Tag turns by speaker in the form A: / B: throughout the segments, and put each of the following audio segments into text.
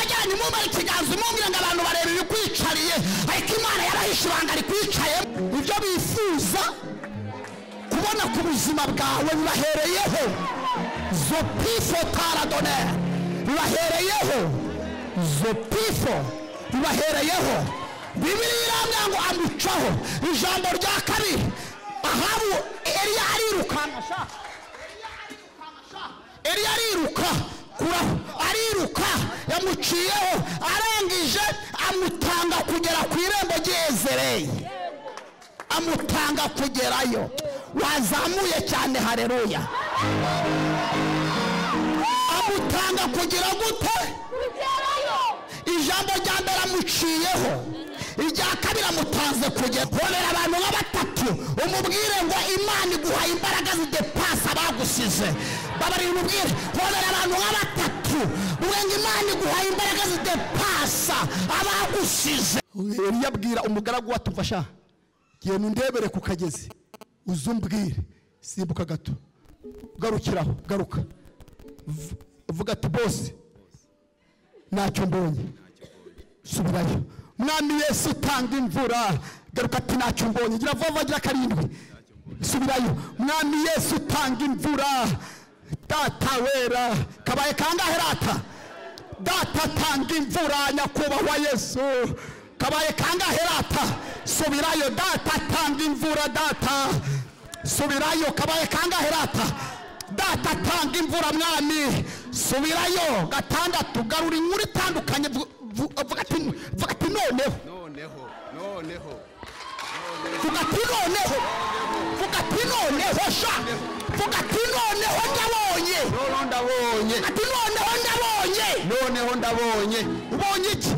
A: Mwegeranye mumara ikiganza umubwire ngo abantu bareba ibikwicariye, ariko Imana yarahishe ibanga rikwicaye. Ibyo bifuza kubona ku buzima bwawe bibahereyeho. Zopifo taradone bibahereyeho. Zopifo bibahereyeho. Bibiliya irambwira ngo amucaho. Ijambo rya kabiri, Ahabu Eliya arirukanka sha. Eliya ariruka kuraho, ariruka yamuciyeho, arangije amutanga kugera ku irembo ry'Yezereli, amutanga kugerayo. Wazamuye cyane, haleluya. Amutanga kugera gute? Ijambo rya mbere amuciyeho, irya kabiri amutanze kugera. Hobera abantu nka batatu umubwire ngo Imana iguhaye imbaraga zidepasa abagusize. Babarira umubwire, hobera abantu nka batatu uvuge ngo Imana iguhaye imbaraga zidepasa abagusize. Eliya abwira umugaragu we ati umva sha, genda undebere ku kagezi uzumbwire. Simbuka gato, garukiraho, garuka, vuga ati bose ntacyo mbonye, subirayo. Mwami Yesu tanga imvura. Garuka ati ntacyo mbonye. Gira vuba, gira karindwi, subirayo. Mwami Yesu tanga imvura. Data wera, kabaye kangahe rata? Data tanga imvura, nyakubahwa Yesu. Kabaye kangahe rata? Subirayo. Data tanga imvura, data. Subirayo. Kabaye kangahe rata? Data tanga imvura, mwami. Subirayo. Gatandatu, garura inkuru itandukanye. Vuga ati noneho.
B: Noneho, noneho.
A: Vuga ati noneho. Vuga ati noneho sha. Vuga ati noneho ndabonye.
B: Noneho ndabonye.
A: Ati noneho ndabonye.
B: Noneho ndabonye.
A: Ubonye iki?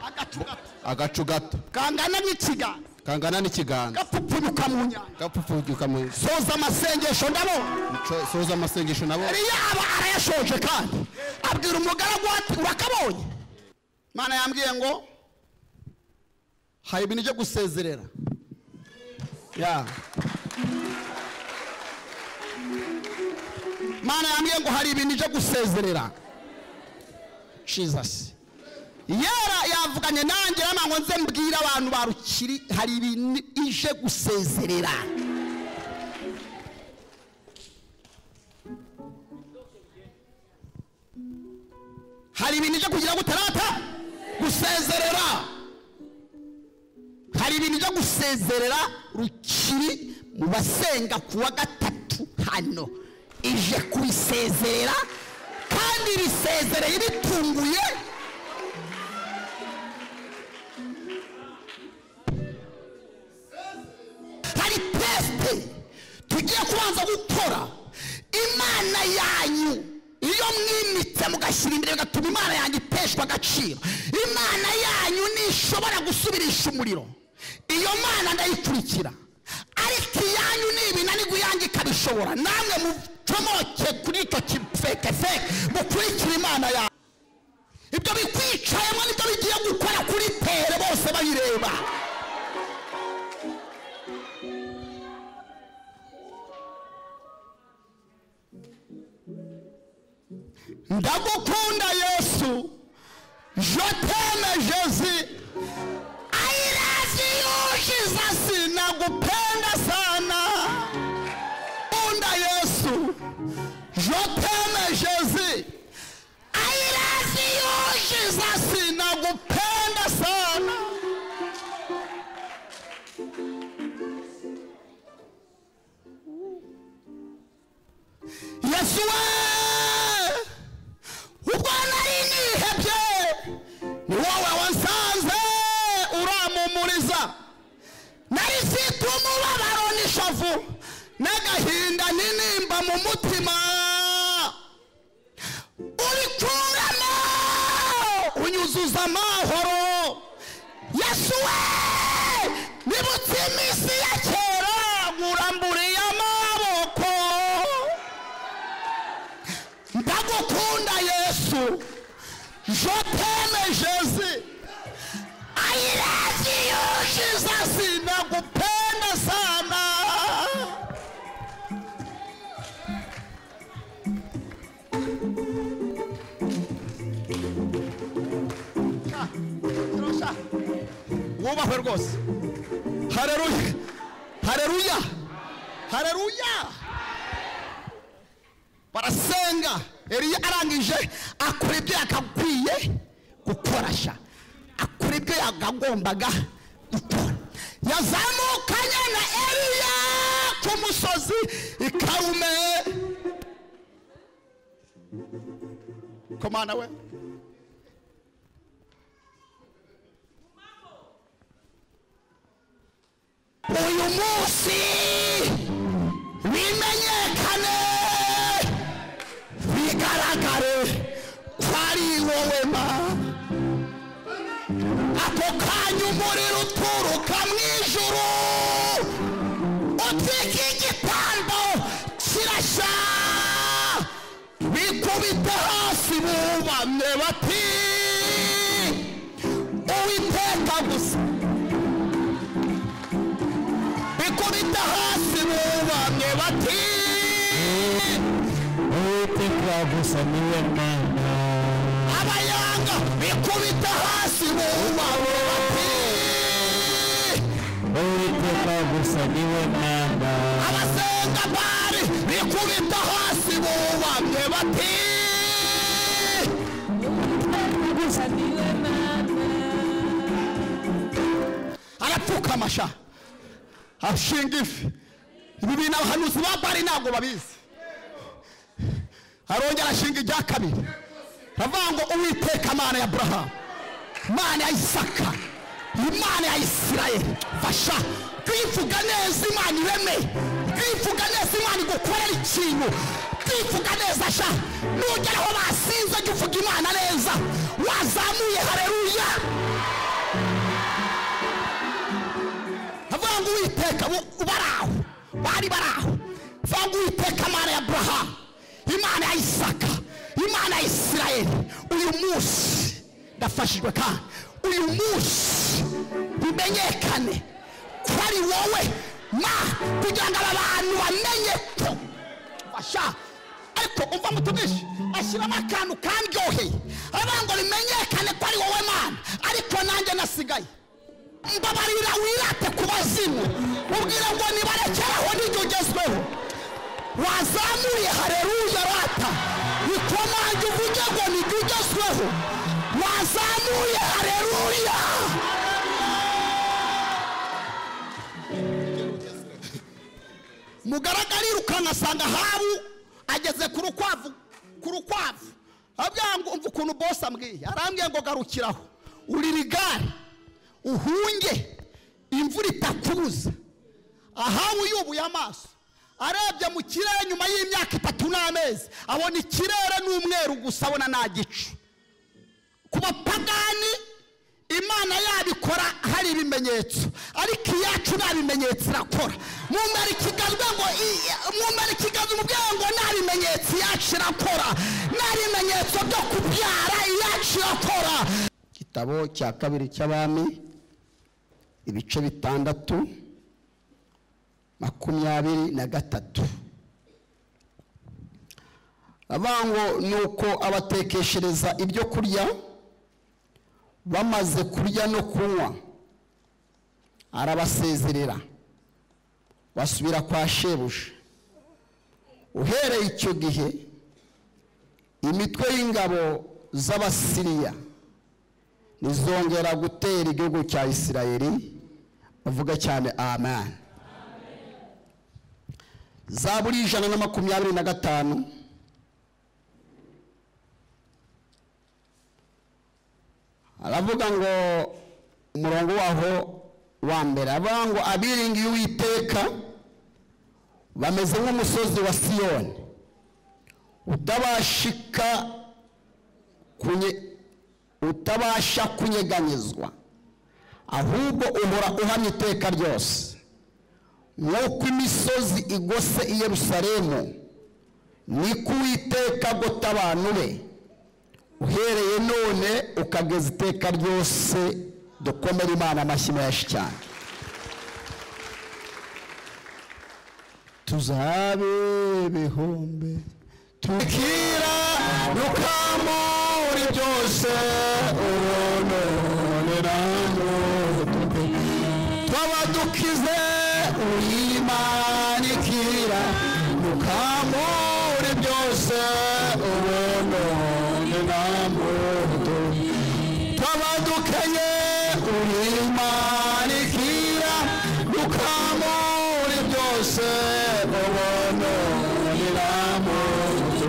A: Agacu gato.
B: Agacu gato.
A: Kangana n'ikiganza.
B: Kangana n'ikiganza.
A: Gapfupfunyuka mu nyanja.
B: Gapfupfunyuka mu.
A: Soza amasengesho ndabonye.
B: Soza amasengesho nabo.
A: Eliya aba arayashoje kandi abwira umugaragu ati urakabonye. Imana yambwiye ngo hari ibintu byo gusezerera. Ya. Imana yambwiye ngo hari ibintu byo gusezerera. Jesus. Yera yavuganye nanjye ngo nze mbwira abantu ba Rukiri hari ibintu ije gusezerera. Hari ibintu byo kugira gutarata gusezerera. Hari ibintu byo gusezerera Rukiri mu basenga kuwa gatatu hano. Ije kubisezerera kandi bisezereye bitunguye. Hari teste tugiye kubanza gukora. Imana yanyu iyo mwimitse mugashyira imbere bigatuma Imana yanyu iteshwa agaciro. Imana yanyu ntishobora gusubirisha umuriro. Iyo Mana ndayikurikira, ariko iyanyu ni ibinanirwa, iyanyu ikabishobora. Namwe mucomoke kuri icyo kifekefeke, mukurikire Imana yanyu. Ibyo bikwicayemo nibyo bigiye gukora kuri tere bose babireba. Ndagukunda Yesu, je t'aime Jésus, I love you Jesus, nakupenda sana. Kunda Yesu, je t'aime Jésus, I love you Jesus, nakupenda sana. Yesu we, ubwo nari nihebye ni wowe wansanze uramumuriza. Nari mfite umubabaro n'ishavu n'agahinda n'intimba mu mutima, urikuramo unyuzuza amahoro. Yesu we, nibutse iminsi ya kera nkuramburiye amaboko. Ndagukunda Yesu, je t'aime Jésus, I love you Jesus, nakupenda sana. Wubahwe rwose. Haleluya, haleluya, haleluya. Barasenga. Eliya arangije akora ibyo yakakwiye gukorasha, akora ibyo yagombaga gukora. Yazamukanye na Eliya ku musozi i Karumeli. Komana we, uyu munsi bimenyekane, bigaragare ko ari wowe Mana. Ako kanya umuriro uturuka mu ijuru utwika igitambo kirashya, bikubita hasi bubamye bati Uwiteka gusa. Bikubita hasi bubamye bati
C: Uwiteka gusa niwe Mana.
A: Abayanga bikubita hasi bubamye bati
C: Uwiteka gusa niwe Mana.
A: Abasenga Bali bikubita hasi bubamye bati
D: Uwiteka gusa niwe Mana.
A: Arapfukama sha, ashinga ifi. Ibi bintu abahanuzi ba Bali ntabwo babizi. Arongera ashinga irya kabiri, aravuga ngo Uwiteka Mana ya Aburahamu, Mana ya Isaka, Imana ya Isirayeli, fasha kwivuga neza Imana ireme, kwivuga neza Imana igukorera ikintu, kwivuga neza sha. Nugera aho basinze jya uvuga Imana neza, wazamuye haleluya. Avuga ngo Uwiteka baraho, bari baraho. Avuga ngo Uwiteka Mana ya Aburahamu, Imana ya Isaka, Imana ya Isirayeli, uyu munsi ndafashijwe kandi uyu munsi bimenyekane ko ari wowe ma, kugira ngo aba bantu bamenye ko fasha. Ariko umva mutumishi ashyiramo akantu kandyoheye, aravuga ngo bimenyekane ko ari wowe Mana, ariko nanjye nasigaye. Mbabarira wirate ku bazimu, ubwira ngo nibarekeraho n'ibyo ugezweho. Wazamuye haleluya rata, ikomange uvuge ngo nibyo ugezweho. Wazamuye haleluya. Mugaragara yirukanka asanga Ahabu ageze ku rukwavu, ku rukwavu. Abwira ngo umva ukuntu boss ambwiye, arambwiye ngo garukiraho, urira igare uhunge imvura itakubuza. Ahabu yubuye amaso arebye mu kirere nyuma y'imyaka 3 n'amezi, abona ikirere n'umweru gusa, abona nta gicu. Ku bapagani Imana yabikora hari ibimenyetso, ariko iyacu nta bimenyetso irakora. Mumara ikiganza ngo mumara ikiganza umubwira ngo nta bimenyetso iyacu irakora, nta bimenyetso byo kubyara iyacu irakora.
B: Igitabo cya kabiri cy'Abami ibice 6 23. Avuga ngo nuko abatekeshereza ibyo kurya, bamaze kurya no kunywa arabasezerera, basubira kwa shebuja. Uhereye icyo gihe imitwe y'ingabo z'Abasiriya ntizongera gutera igihugu cya Isirayeli. Bavuga cyane amen. Zaburi 125. Aravuga ngo umurongo waho wa mbere, avuga ngo abiringiye Uwiteka bameze nk'umusozi wa Siyoni utabasha kunyeganyezwa, ahubwo uhora uhamye iteka ryose. Nk'uko imisozi igose i Yerusalemu, niko Uwiteka agota abantu be, uhereye none ukageza iteka ryose. Dukomere Imana amashyi menshi cyane. Tuzabe ibihumbi tukira nukamuri byose, ubuntu
A: Twabagize urimanikira mukamure byose ubuntu namudu twabadukanye urimanikira mukamure byose ubuntu namudu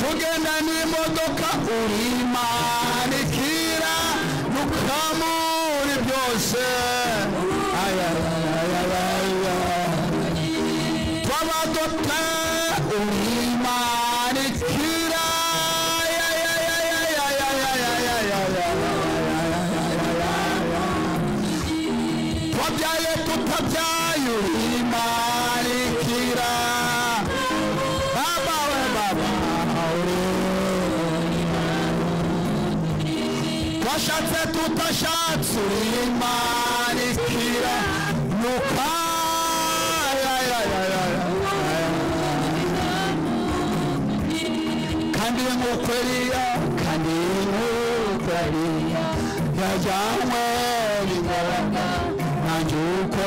A: tugenda n'imodoka urimanikira mukamure byose twabadoka urimanikira twabyaye tutabyaye urimanikira baba we baba twashatse tutashatse urimanikira nuka kandi nk'uko Eliya kandi nk'uko Eliya yajyanywe n'ingorane nanjye uko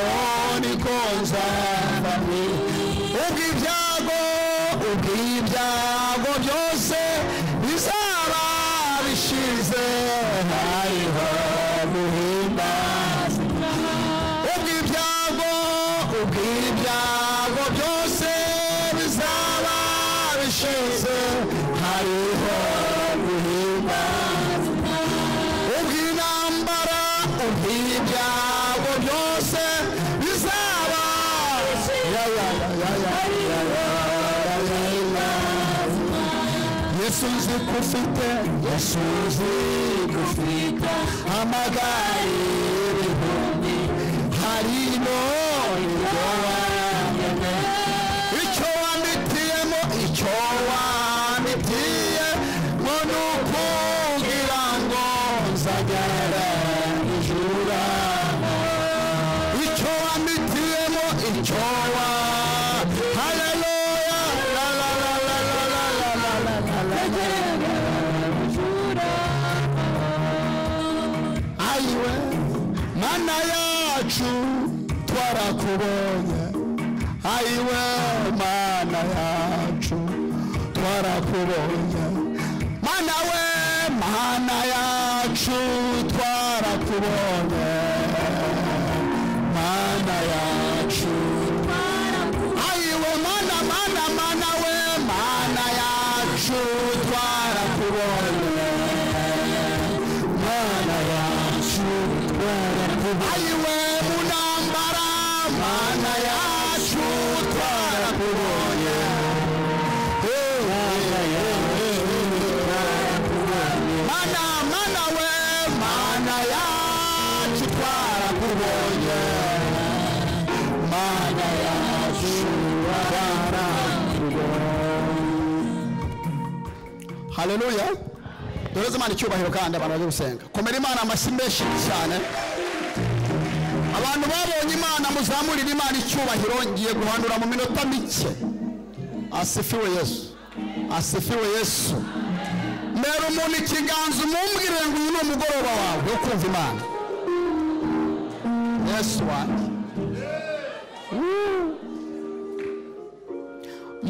A: niko nzava ubwo ibyago byose bizaba bishize hariho guhimbaza ubwo ibyago byose bizaba bishize hariho guhimbaza ubw'intambara ubw'ibyago byose bizaba ya ya ya ya ya ya ya ya. Yesu nzi ko ufite Yesu nzi ko ufite amagare ibihumbi harimo ibyo wamenye icyo wamitiyemo icyo wamitiye ngo ni ukugira ngo nzagere ijuru icyo wamitiyemo icyo wa haleluya la la la la la la la la la la ayiwe mana yacu twarakubonye ayiwe mana yacu twarakubonye mana we mana yacu twarakubonye mana yacu ayiwe mana mana mana we mana yacu twarakubonye mana yacu twarakubonye ayiwe munambara mana yacu twarakubonye mana mana we mana yacu twarakubonye mana yacu twarakubonye haleluya. Dore Imana icyubahiro kandi abantu bajya gusenga. Komera Imana amashyi menshi cyane. Abantu babonye Imana muzamurire Imana icyubahiro. Ngiye guhanura mu minota mike. Asifiwe Yesu, asifiwe Yesu. Mbere umuntu ikiganza umumbwire ngo uyu ni umugoroba wawe wo kumva Imana. Yesu wanjye.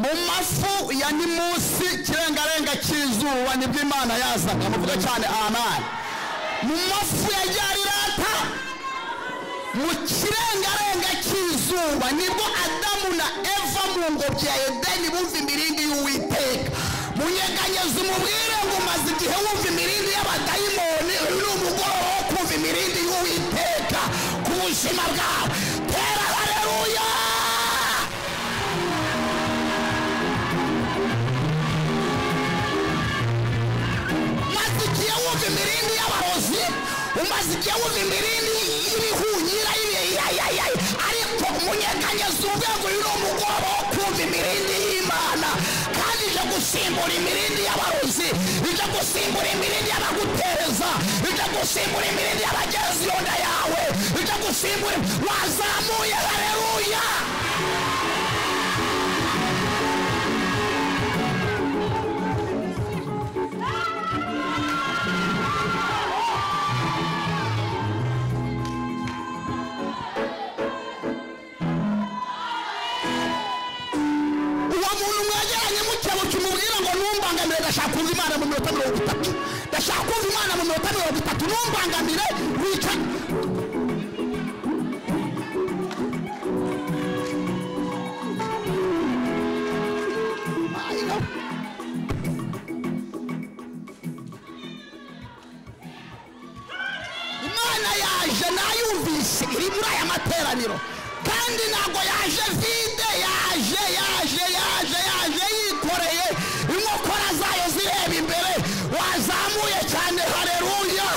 A: Mu mafu ya nimunsi kirengarenga cy'izuba nibwo Imana yazaga. Muvuga cyane amen. Mu mafu ya ryarirata mu kirengarenga cy'izuba nibwo Adamu na Eva mu ngobyi ya Edeni bumva imirindi y'Uwiteka. Munyeganyeza umubwire ngo umaze igihe wumva imirindi y'abadayimoni, uyu ni umugoroba wo kumva imirindi y'Uwiteka ku buzima bwawe. Tera haleluya. Umaze igihe wumva imirindi y'abarozi, umaze igihe wumva imirindi y'ibihunyira ariko munyeganyeza urwego uyu ni umugoroba wo kumva imirindi y'Imana kandi ije gusimbura imirindi y'abarozi, ije gusimbura imirindi y'abagutereza, ije gusimbura imirindi y'abagezi yonda yawe, ije gusimbura wazamuye haleluya. Ndashaka kumva Imana mu minota 30. Ndashaka kumva Imana mu minota 30. Numbangamire wica. Imana yaje nayumvise iri muri aya materaniro, kandi ntabwo yaje vide, yaje yaje yaje yaje yikoreye inkokora zayo zireba imbere. Wazamuye cyane, haleluya.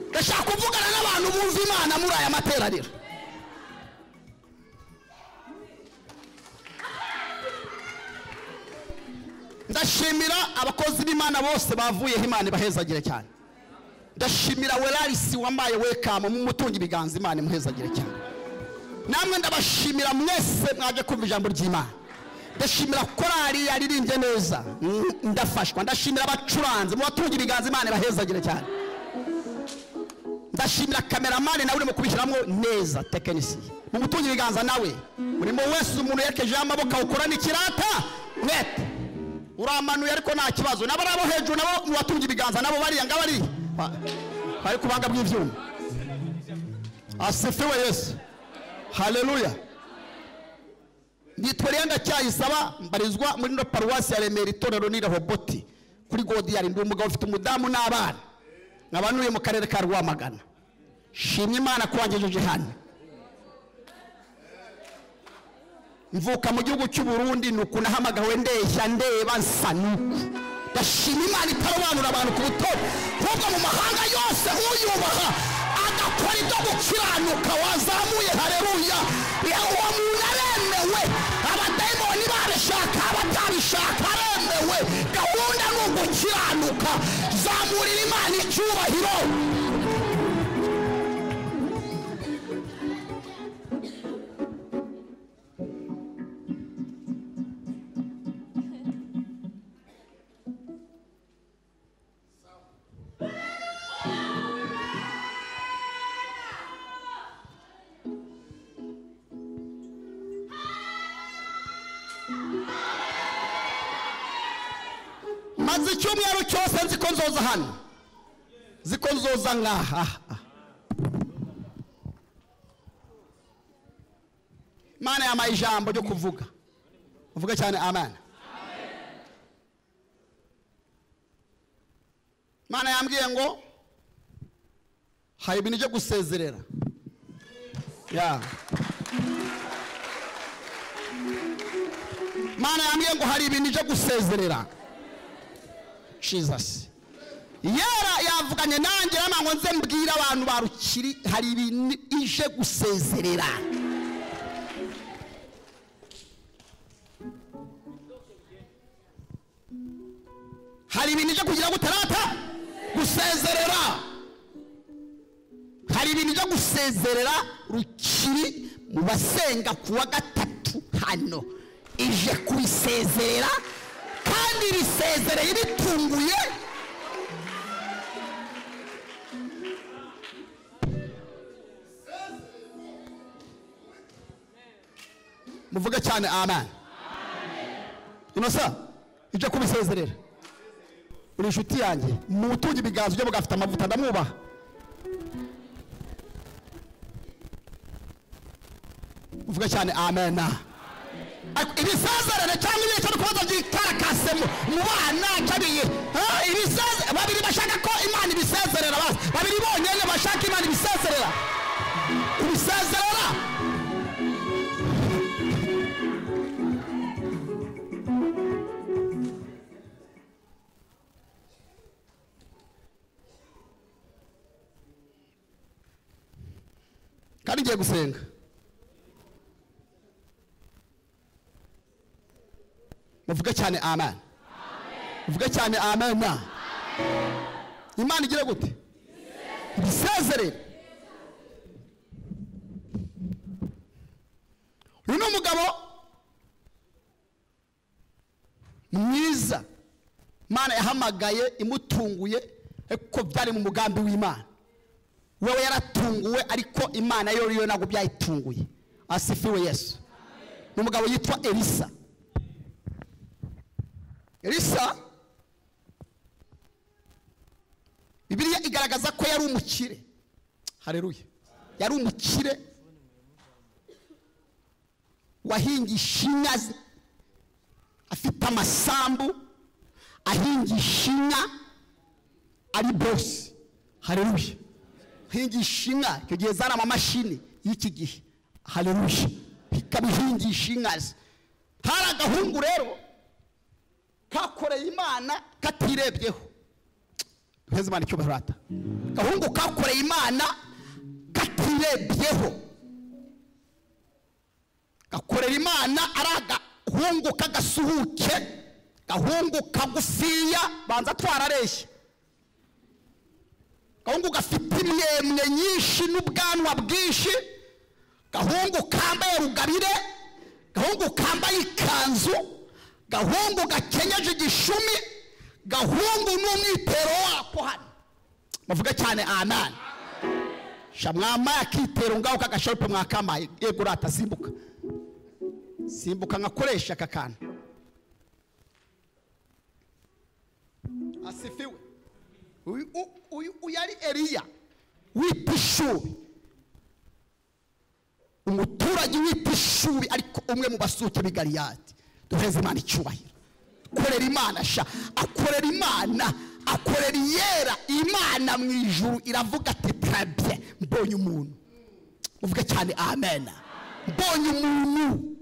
A: Ndashaka kuvugana n'abantu bumva Imana muri aya materaniro. Ndashimira abakozi b'Imana bose bavuyeho, Imana ibahezagire cyane. Ndashimira Welarisi wambaye wekama mu mutungi ibiganza, Imana imuhezagire cyane. Namwe ndabashimira mwese mwaje kumva ijambo ry'Imana. Ndashimira korali yaririmbye neza, ndafashwa. Ndashimira abacuranzi mu batungi ibiganza, Imana ibahezagire cyane. Ndashimira kameramani nawe urimo kubishyiramo neza, tekinisiye mu mutungi ibiganza nawe urimo wese umuntu yerekejeho amaboko awukora n'ikirata mwete uramanuye, ariko nta kibazo. Nabo nabo hejuru nabo mu batungi ibiganza nabo bariya ngabari bari kubanga bw'ivyuma. Asifiwe Yesu, haleluya. Nitwa Eliya Ndacyayisaba, mbarizwa muri no paruwasi ya Remera, itorero ni Rehoboti kuri Godiyari. Ndi umugabo ufite umudamu n'abana, nkabanuye mu karere ka Rwamagana. Shimye Imana ko wangejeje hano. Mvuka mu gihugu cy'u Burundi, nuko nahamagawe ndeshya ndeba nsa nuku. Ndashima Imana itarobanura abantu ku butoni, ahubwo mu mahanga yose uyubaha agakora ibyo gukiranuka. Wazamuye, haleluya. Uwo muntu aremewe, abadayimoni babishaka abatabishaka aremewe. Gahunda ni ugukiranuka. Zamurira Imana icyubahiro. Maze icyumweru cyose nzi ko nzoza hano, nzi ko nzoza ngaha. Imana yampaye ijambo ryo kuvuga. Uvuge cyane amen. Imana yambwiye ngo hari ibintu byo gusezerera. Imana yambwiye ngo hari ibintu byo gusezerera. Jesus. Yera yavuganye nanjye ngo nze mbwira abantu barukiri hari ibintu ije gusezerera. Hari ibintu ije kugira gutarata gusezerera. Hari ibintu byo gusezerera Rukiri mu basenga kuwa gatatu hano. Ije kubisezerera kandi risezereye bitunguye. Muvuge cyane amen. Inosa ije kubisezerera. Uri inshuti yanjye, mutunge ibiganza byo mugafite amavuta, ndamwubaha. Muvuge cyane amen. Ibisezerere cyangwa ibice no kubaza byikarakase mu bana cyabiye. Ibisezerere babiri bashaka ko Imana ibisezerera, basi babiri bonyene bashaka Imana ibisezerera. Kubisezerera kandi ngiye gusenga. Muvuge cyane amen. Muvuge cyane amen. Imana igira gute? Ibisezerere. Uyu ni umugabo mwiza Imana yahamagaye imutunguye, ariko byari mu mugambi w'Imana. Wewe yaratunguwe ariko Imana yo yo ntabwo byayitunguye. Asifiwe Yesu. Ni umugabo yitwa Elisa. Elisa Bibiliya igaragaza ko yari umukire. Haleluya. Yari umukire wahingisha inka, afite amasambu, ahingisha inka, ari boss. Haleluya. Ahingisha inka, icyo gihe zari amamashini y'iki gihe. Haleluya. Ikabihingisha inka. Hari agahungu rero kakoreye Imana katirebyeho. Duheze Imana icyubahiro rata. Gahungu kakoreye Imana katirebyeho. Gakorera Imana ari agahungu kagasuhuke, gahungu kagufiya, banza twarareshya. Gahungu gafite imyemwe nyinshi n'ubwanwa bwinshi, gahungu kambaye rugabire, gahungu kambaye ikanzu, gahungu gakenyeje igishumi, gahungu n'umwitero wako hano. Bavuga cyane amen. Shamwama akitero ngaho kagashope mwakamaye yego rata simbuka. Simbuka nkakoresha aka kantu. Asifiwe. Uyu yari Eliya w'ipishubi. Umuturage w'ipishubi ariko umwe mu basuke b'i Galiyadi. Duheze Imana icyubahiro. Akorera Imana sha, akorera Imana, akorera iyera Imana mu ijuru iravuga ati très bien, mbonye umuntu. Uvuge cyane amen. Mbonye umuntu.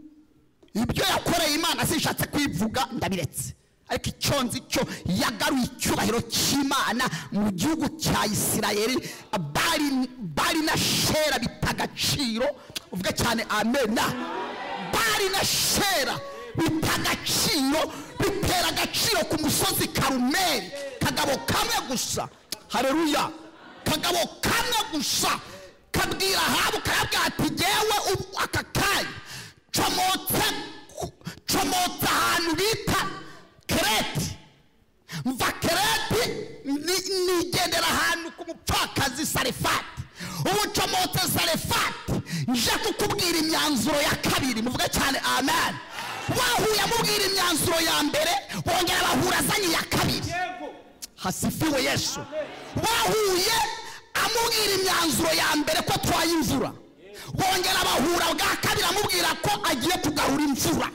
A: Ibyo yakoreye Imana sishatse kwivuga ndabiretse. Ariko icyo nzi cyo yagaruye icyubahiro cy'Imana mu gihugu cya Isirayeli, bari na shera bitagaciro. Uvuge cyane amen. Bari na shera bitagaciro, bitera agaciro ku musozi Karumeli. Kagabo kamwe gusa. Haleluya. Kagabo kamwe gusa kabwira Ahabu, karabwira ati jewe aka kanya comotse ahantu bita Kereti, mva Kereti nigendera ahantu ku mupfakazi Sarefati. Ubu comotse Sarefati nje kukubwira imyanzuro ya kabiri. Muvuge cyane amen. Wahuye amubwira imyanzuro ya mbere, bongera bahura azanye iya kabiri. Hasifiwe Yesu. Wahuye amubwira imyanzuro ya mbere ko atwaye imvura, bongera bahura bwa kabiri amubwira ko agiye kugarura imvura.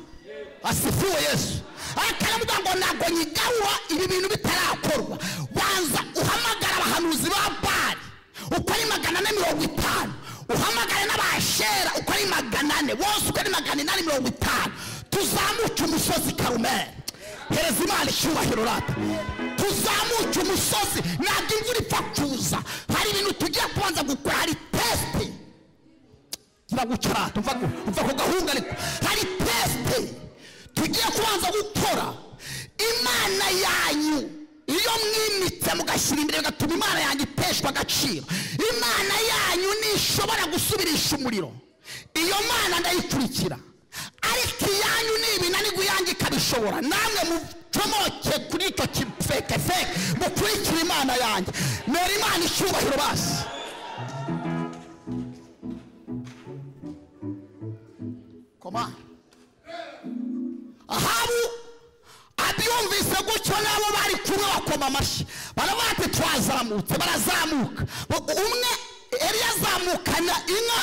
A: Asifiwe Yesu. Akaramubwira ngo ntabwo nyigarura ibi bintu bitarakorwa. Banza uhamagara abahanuzi ba Bali uko ari 450, uhamagare n'abashera uko ari 400, bose uko ari 850, tuzamuke umusozi Karumeli. Hereza Imana icyubahiro rata. Tuzamuke umusozi, ntabwo imvura ipfa kuza. Hari ibintu tugiye kubanza gukora, hari testi. Kiragucarata uva ku gahunga, ariko hari testi tugiye kubanza gukora. Imana yanyu iyo mwimitse mugashyira imbere bigatuma Imana yanyu iteshwa agaciro, Imana yanyu ntishobora gusubirisha umuriro, iyo Mana ndayikurikira. Ariko iyanyu ni ibinanirwa, iyanyu ikabishobora. Namwe mucomoke kuri icyo kifekefeke, mukurikire Imana yanjye. Mera Imana icyubahiro basi. Koma Ahabu abyumvise gutyo, nabo bari kumwe bakoma amashyi, baravuga ati twazamutse. Barazamuka, umwe Eliya azamukana inka,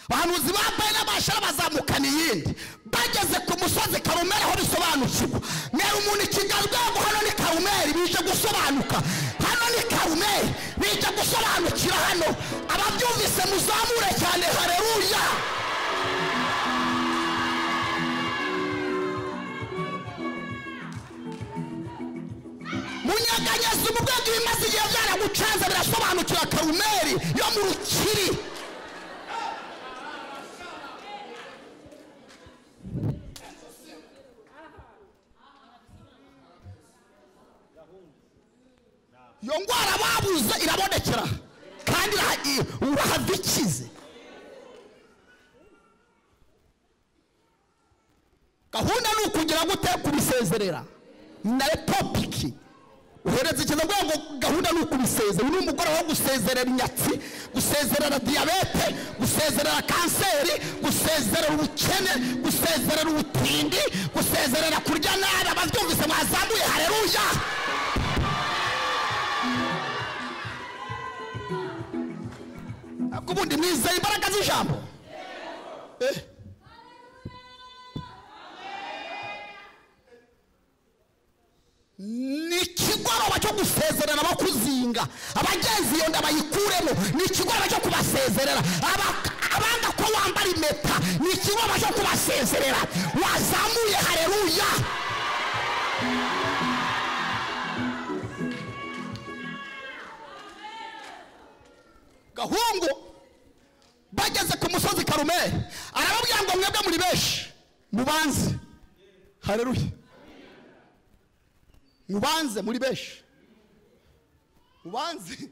A: abahanuzi ba Bali n'Abashera bazamukana iyindi. Bageze ku musozi Karumeli aho bisobanukirwa, mera umuntu ikiganza hano ni Karumeli, bije gusobanuka hano ni Karumeli, bije gusobanukira hano. Ababyumvise muzamure cyane haleluya. Munyeganyeza ubwenge ibimaze igihe byaragucanze, birasobanukira Karumeli yo mu rukiri. Iyo ndwara babuze irabonekera kandi urahava ikize. Gahunda ni ukugira gute kubisezerera. Ni topiki. Uhereze ikiza ngo gahunda ni ukubisezera. Uyu ni umugoroba wo gusezerera inyatsi, gusezerera diyabete, gusezerera kanseri, gusezerera ubukene, gusezerera ubutindi, gusezerera kurya nabi. Ababyumvise mwazamuye haleluya. Ubundi mwizeye imbaraga z'ijambo. Ni ikigoroba cyo gusezerera abakuzinga, abagenzi iyo ndabayikuremo. Ni ikigoroba cyo kubasezerera abanga ko wambara impeta. Ni ikigoroba cyo kubasezerera. Wazamuye haleluya. Gahungu bageze ku musozi Karumeli arababwira ngo mwebwe muri benshi mubanze. Haleluya. Mubanze muri benshi, mubanze.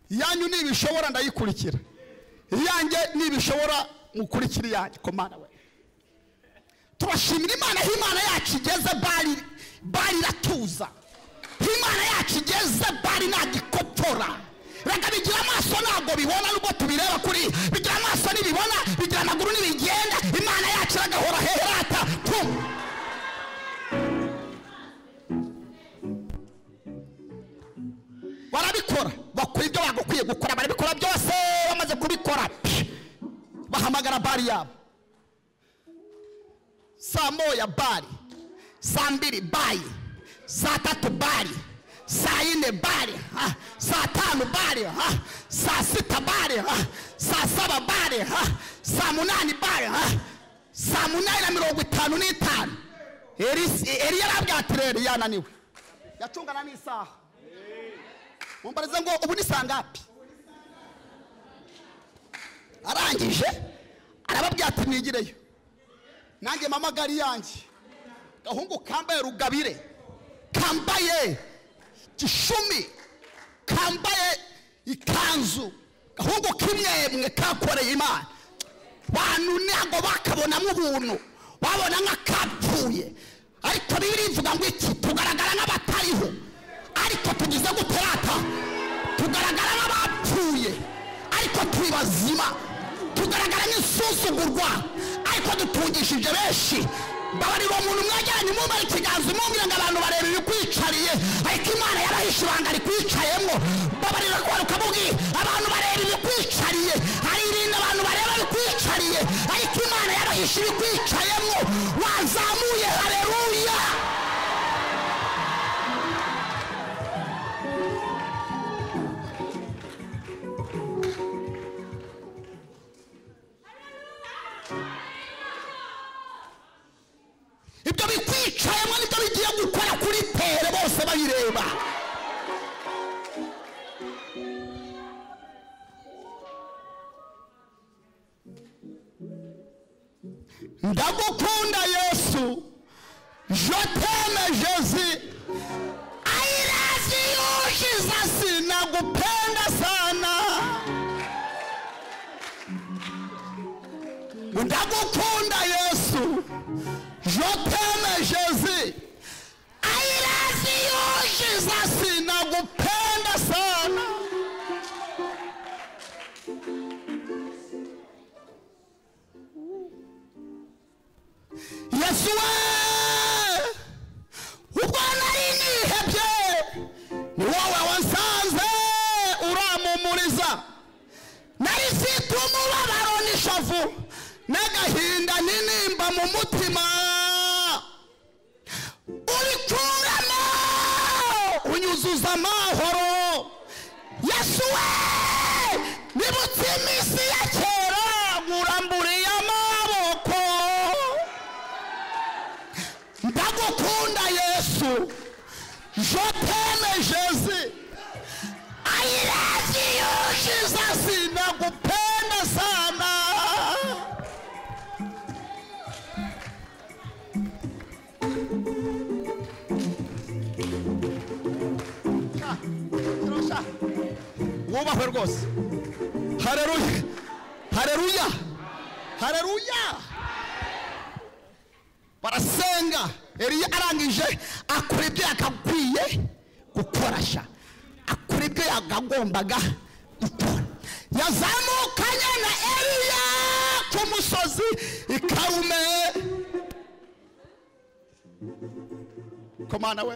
A: Iyanyu nibishobora ndayikurikira, iyanjye nibishobora mukurikira iyanjye. Komana we, turashimira Imana. Aho Imana yacu igeze bari iratuza. Imana yacu igeze bari ntagikopfora. Reka bigira amaso ntabwo bibona, nubwo tubireba kuri bigira amaso ntibibona, bigira amaguru ntibigenda. Imana yacu iragahora herata. Barabikora, bakora ibyo bagakwiye gukora, barabikora byose. Bamaze kubikora bahamagara bari yabo. Saa 1 bari, saa 2 bari, saa 3 bari, saa 4 bari, saa 5 bari, saa 6 bari, saa 7 bari, saa 8 bari, saa 8:55. Eliya arabwira ati rero yananiwe, yacungana n'isaha. Mumbarize ngo ubu ni saa ngapi? Arangije arababwira ati mwigireyo, nanjye mpamagara yanjye. Gahungu kambaye rugabire, kambaye gishumi, kambaye ikanzu, gahungu kimwemwe kakoreye Imana. Bantu ntabwo bakabonamo ubuntu, babona nk'akapfuye. Ariko Bibiliya ivuga ngo iki? Tugaragara nk'abatariho, ariko tugize guterata. Tugaragara nk'abapfuye, ariko turi bazima. Tugaragara nk'insuzugurwa, ariko dutungishije benshi. Babarira umuntu mwegeranye, mumare ikiganza umubwire ngo abantu bareba ibikwicariye, ariko Imana yarahishe ibanga rikwicayemo. Babarira ko ukamubwira abantu bareba ibikwicariye, hari ibintu abantu bareba bikwicariye, ariko Imana yarahishe ibikwicayemo. Wazamuye haleluya. Ibyo bikwicayemo nibyo bigiye gukora kuri tere bose babireba. Ndagukunda Yesu, je t'aime Jésus, I love you Jesus, nakupenda sana. Ndagukunda Yesu, je t'aime Jésus, I love you Jesus, nakupenda sana. Yesu we, ubwo nari nihebye, ni wowe wansanze uramumuriza. Nari mfite umubabaro n'ishavu n'agahinda n'intimba mu mutima, ubikuramo unyuzuza amahoro. Yesu we, nibutse iminsi ya kera, nkuramburiye amaboko. Ndagukunda Yesu, je t'aime Jésus, I love you Jesus, nakupenda sana. Wubahwe rwose. Haleluya, haleluya, haleluya. Barasenga. Eliya arangije akora ibyo yakakwiye. Gukorasha akora ibyo yagombaga gukora. Yazamukanye na Eliya ku musozi i Karumeli. Komana we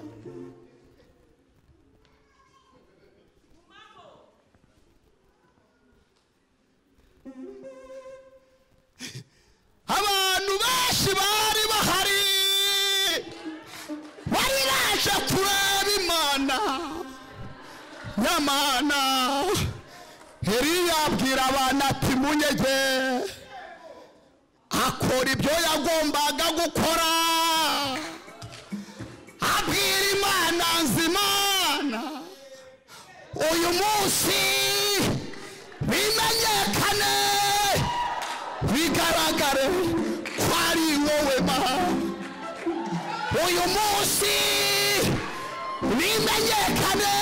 A: abantu benshi bari bahari bari baje kureba Imana nyamana. Eliya abwira abana ati munyege, akora ibyo yagombaga gukora, abwira Imana nzimana uyu munsi bimenyekane bigaragare ko ari wowe Mana. Uyu munsi bimenyekane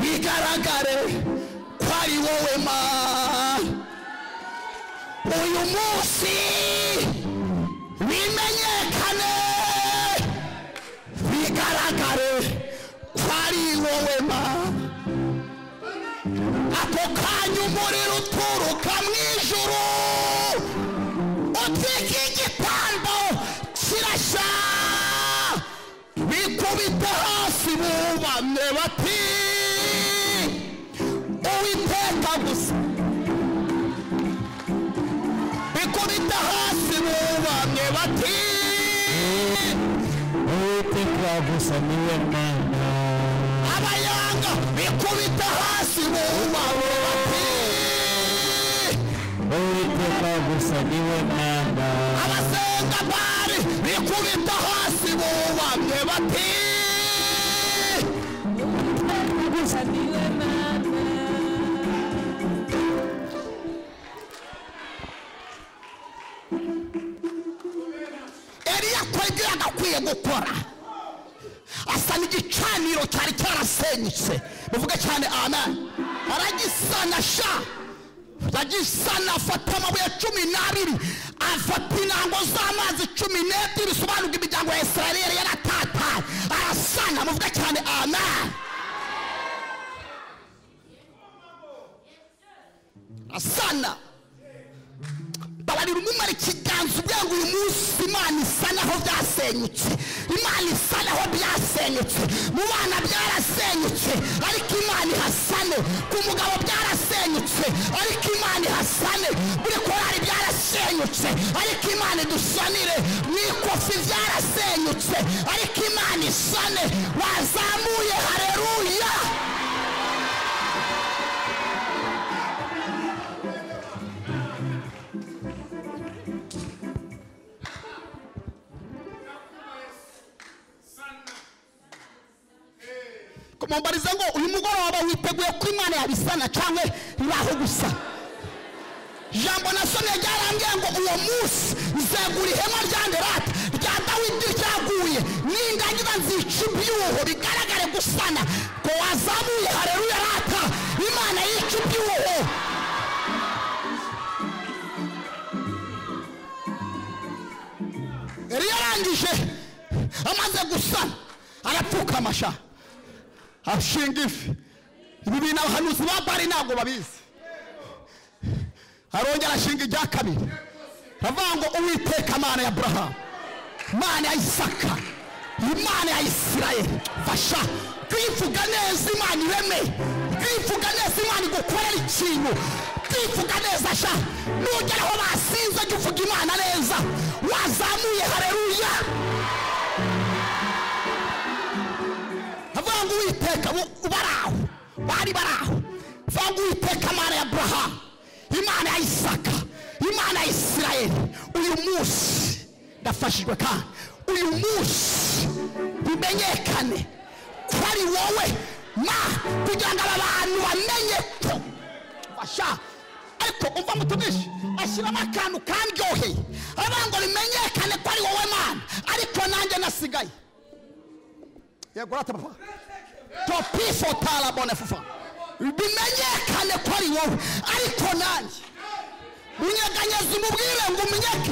A: bigaragare ko ari wowe Mana. Uyu munsi bimenyekane bigaragare ko ari wowe Mana. Ako kanya umuriro uturuka mu ijuru utwika igitambo kirashya, bikubita hasi bubamye bati Uwiteka gusa. Bikubita hasi bubamye bati
C: Uwiteka gusa niwe Mana.
A: Abayanga bikubita hasi bubamye bati
C: Uwiteka gusa niwe Mana.
A: Abasenga bari bikubita hasi bubamye bati
D: Uwiteka gusa niwe Mana.
A: Eliya akora ibyo yagakwiye gukora, asa n'igicaniro cyari cyarasenyutse. Muvuge cyane amen. Aragisana sha, aragisana, afata amabuye 12, afata intango z'amazi 12, bisobanurwa imiryango ya Isirayeli yari yaratataye, arasana. Muvuge cyane amen. Asana babarira umumara ikiganza ubwira ngo uyu munsi Imana isa naho byasenyutse, Imana isa naho byasenyutse, mu bana byarasenyutse ariko Imana ihasane, ku mugabo byarasenyutse ariko Imana ihasane, muri korari byarasenyutse ariko Imana idusanire, mu ikofi byarasenyutse ariko Imana isane. Wazamuye haleluya. Mumbarize ngo uyu mugoroba witeguye ko Imana yabisana cyangwa ibaho gusa? Jambo nasomye ryarambwiye ngo uwo munsi nzegura ihema rya Nderata rya Dawidi ryaguye, nindagira nzica ibyuho bigaragare gusana. Ko wazamuye haleluya rata, Imana yica ibyuho. Eliya arangije amaze gusana arapfukama sha, ashinga ifi. Ibi bintu abahanuzi ba Bali ntabwo babizi. Arongera ashinga irya kabiri, aravuga ngo Uwiteka Mana ya Aburahamu, Mana ya Isaka, Imana ya Isirayeli, fasha kwivuga neza Imana ireme, kwivuga neza Imana igukorera ikintu, kwivuga neza sha. Nugera aho basinze jya uvuga Imana neza. Wazamuye haleluya. Avuga ngo Uwiteka baraho, bari baraho. Avuga ngo Uwiteka Mana ya Aburahamu, Imana ya Isaka, Imana ya Isirayeli, uyu munsi ndafashijwe kandi uyu munsi bimenyekane ko ari wowe ma, kugira ngo aba bantu bamenye ko fasha. Ariko umva mutumishi ashyiramo akantu kandyoheye, aravuga ngo bimenyekane ko ari wowe Mana, ariko nanjye nasigaye. Yego rata papa topifo tala bone fufa, bimenyekane ko ari wowe ariko nanjye. Unyeganyeza umubwire ngo umenyeke,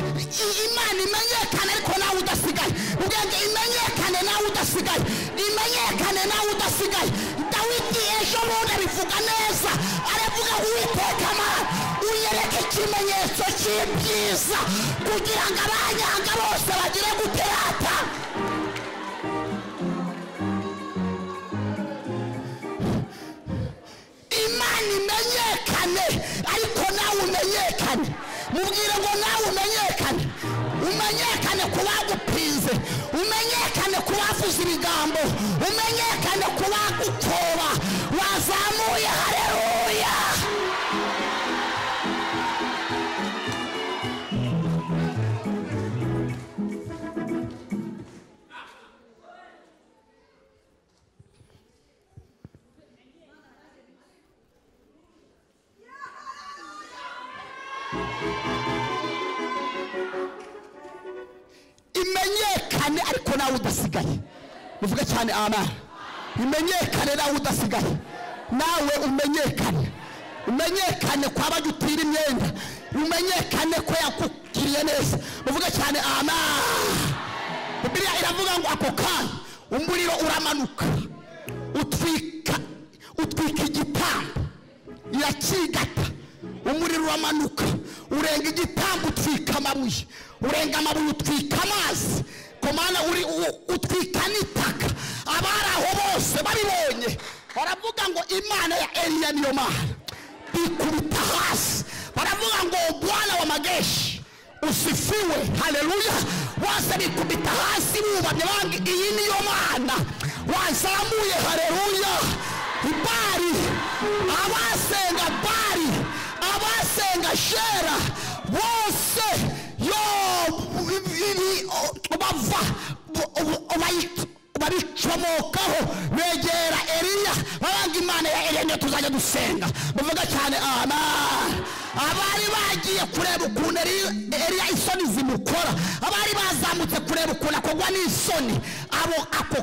A: Imana imenyekane ariko nawe udasigaye. Ubwenge imenyekane nawe udasigaye, imenyekane nawe udasigaye. Dawidi ejo bundi abivuga neza, aravuga Uwiteka Mana unyereke ikimenyetso cy'ibyiza kugira ngo abanyanga bose bagire guterata. Imana imenyekane ariko nawe umenyekane. Mubwire ngo nawe umenyekane, umenyekane ku bagupinze, umenyekane ku bavuze ibigambo, umenyekane ku bagukoba. Wazamuye haleluya. Imenyekane ariko nawe udasigaye. Muvuge cyane amen. Imenyekane nawe udasigaye. Nawe umenyekane, umenyekane kwa bagutira imyenda, umenyekane ko yakukiriye neza. Muvuge cyane amen. Bibiliya iravuga ngo ako kanya umuriro uramanuka utwika igitambo, irakigata. Umuriro uramanuka urenga igitambo, utwika amabuye, urenga amabuye utwika amazi, komana uri utwika n'itaka. Abari aho bose babibonye baravuga ngo Imana ya Eliya niyo Mana. Bikubita hasi baravuga ngo Bwana wa majeshi usifiwe, haleluya. Bose bikubita hasi bubamye banga iyi niyo Mana. Wazamuye haleluya. Bari abasenga bari abasenga shera bose yo bava babicomokaho begera Eliya, babanga Imana ya Eliya niyo tuzajya dusenga. Bavuga cyane amen. Abari bagiye kureba ukuntu Eliya isoni zimukora, abari bazamutse kureba ukuntu akogwa n'isoni, abo ako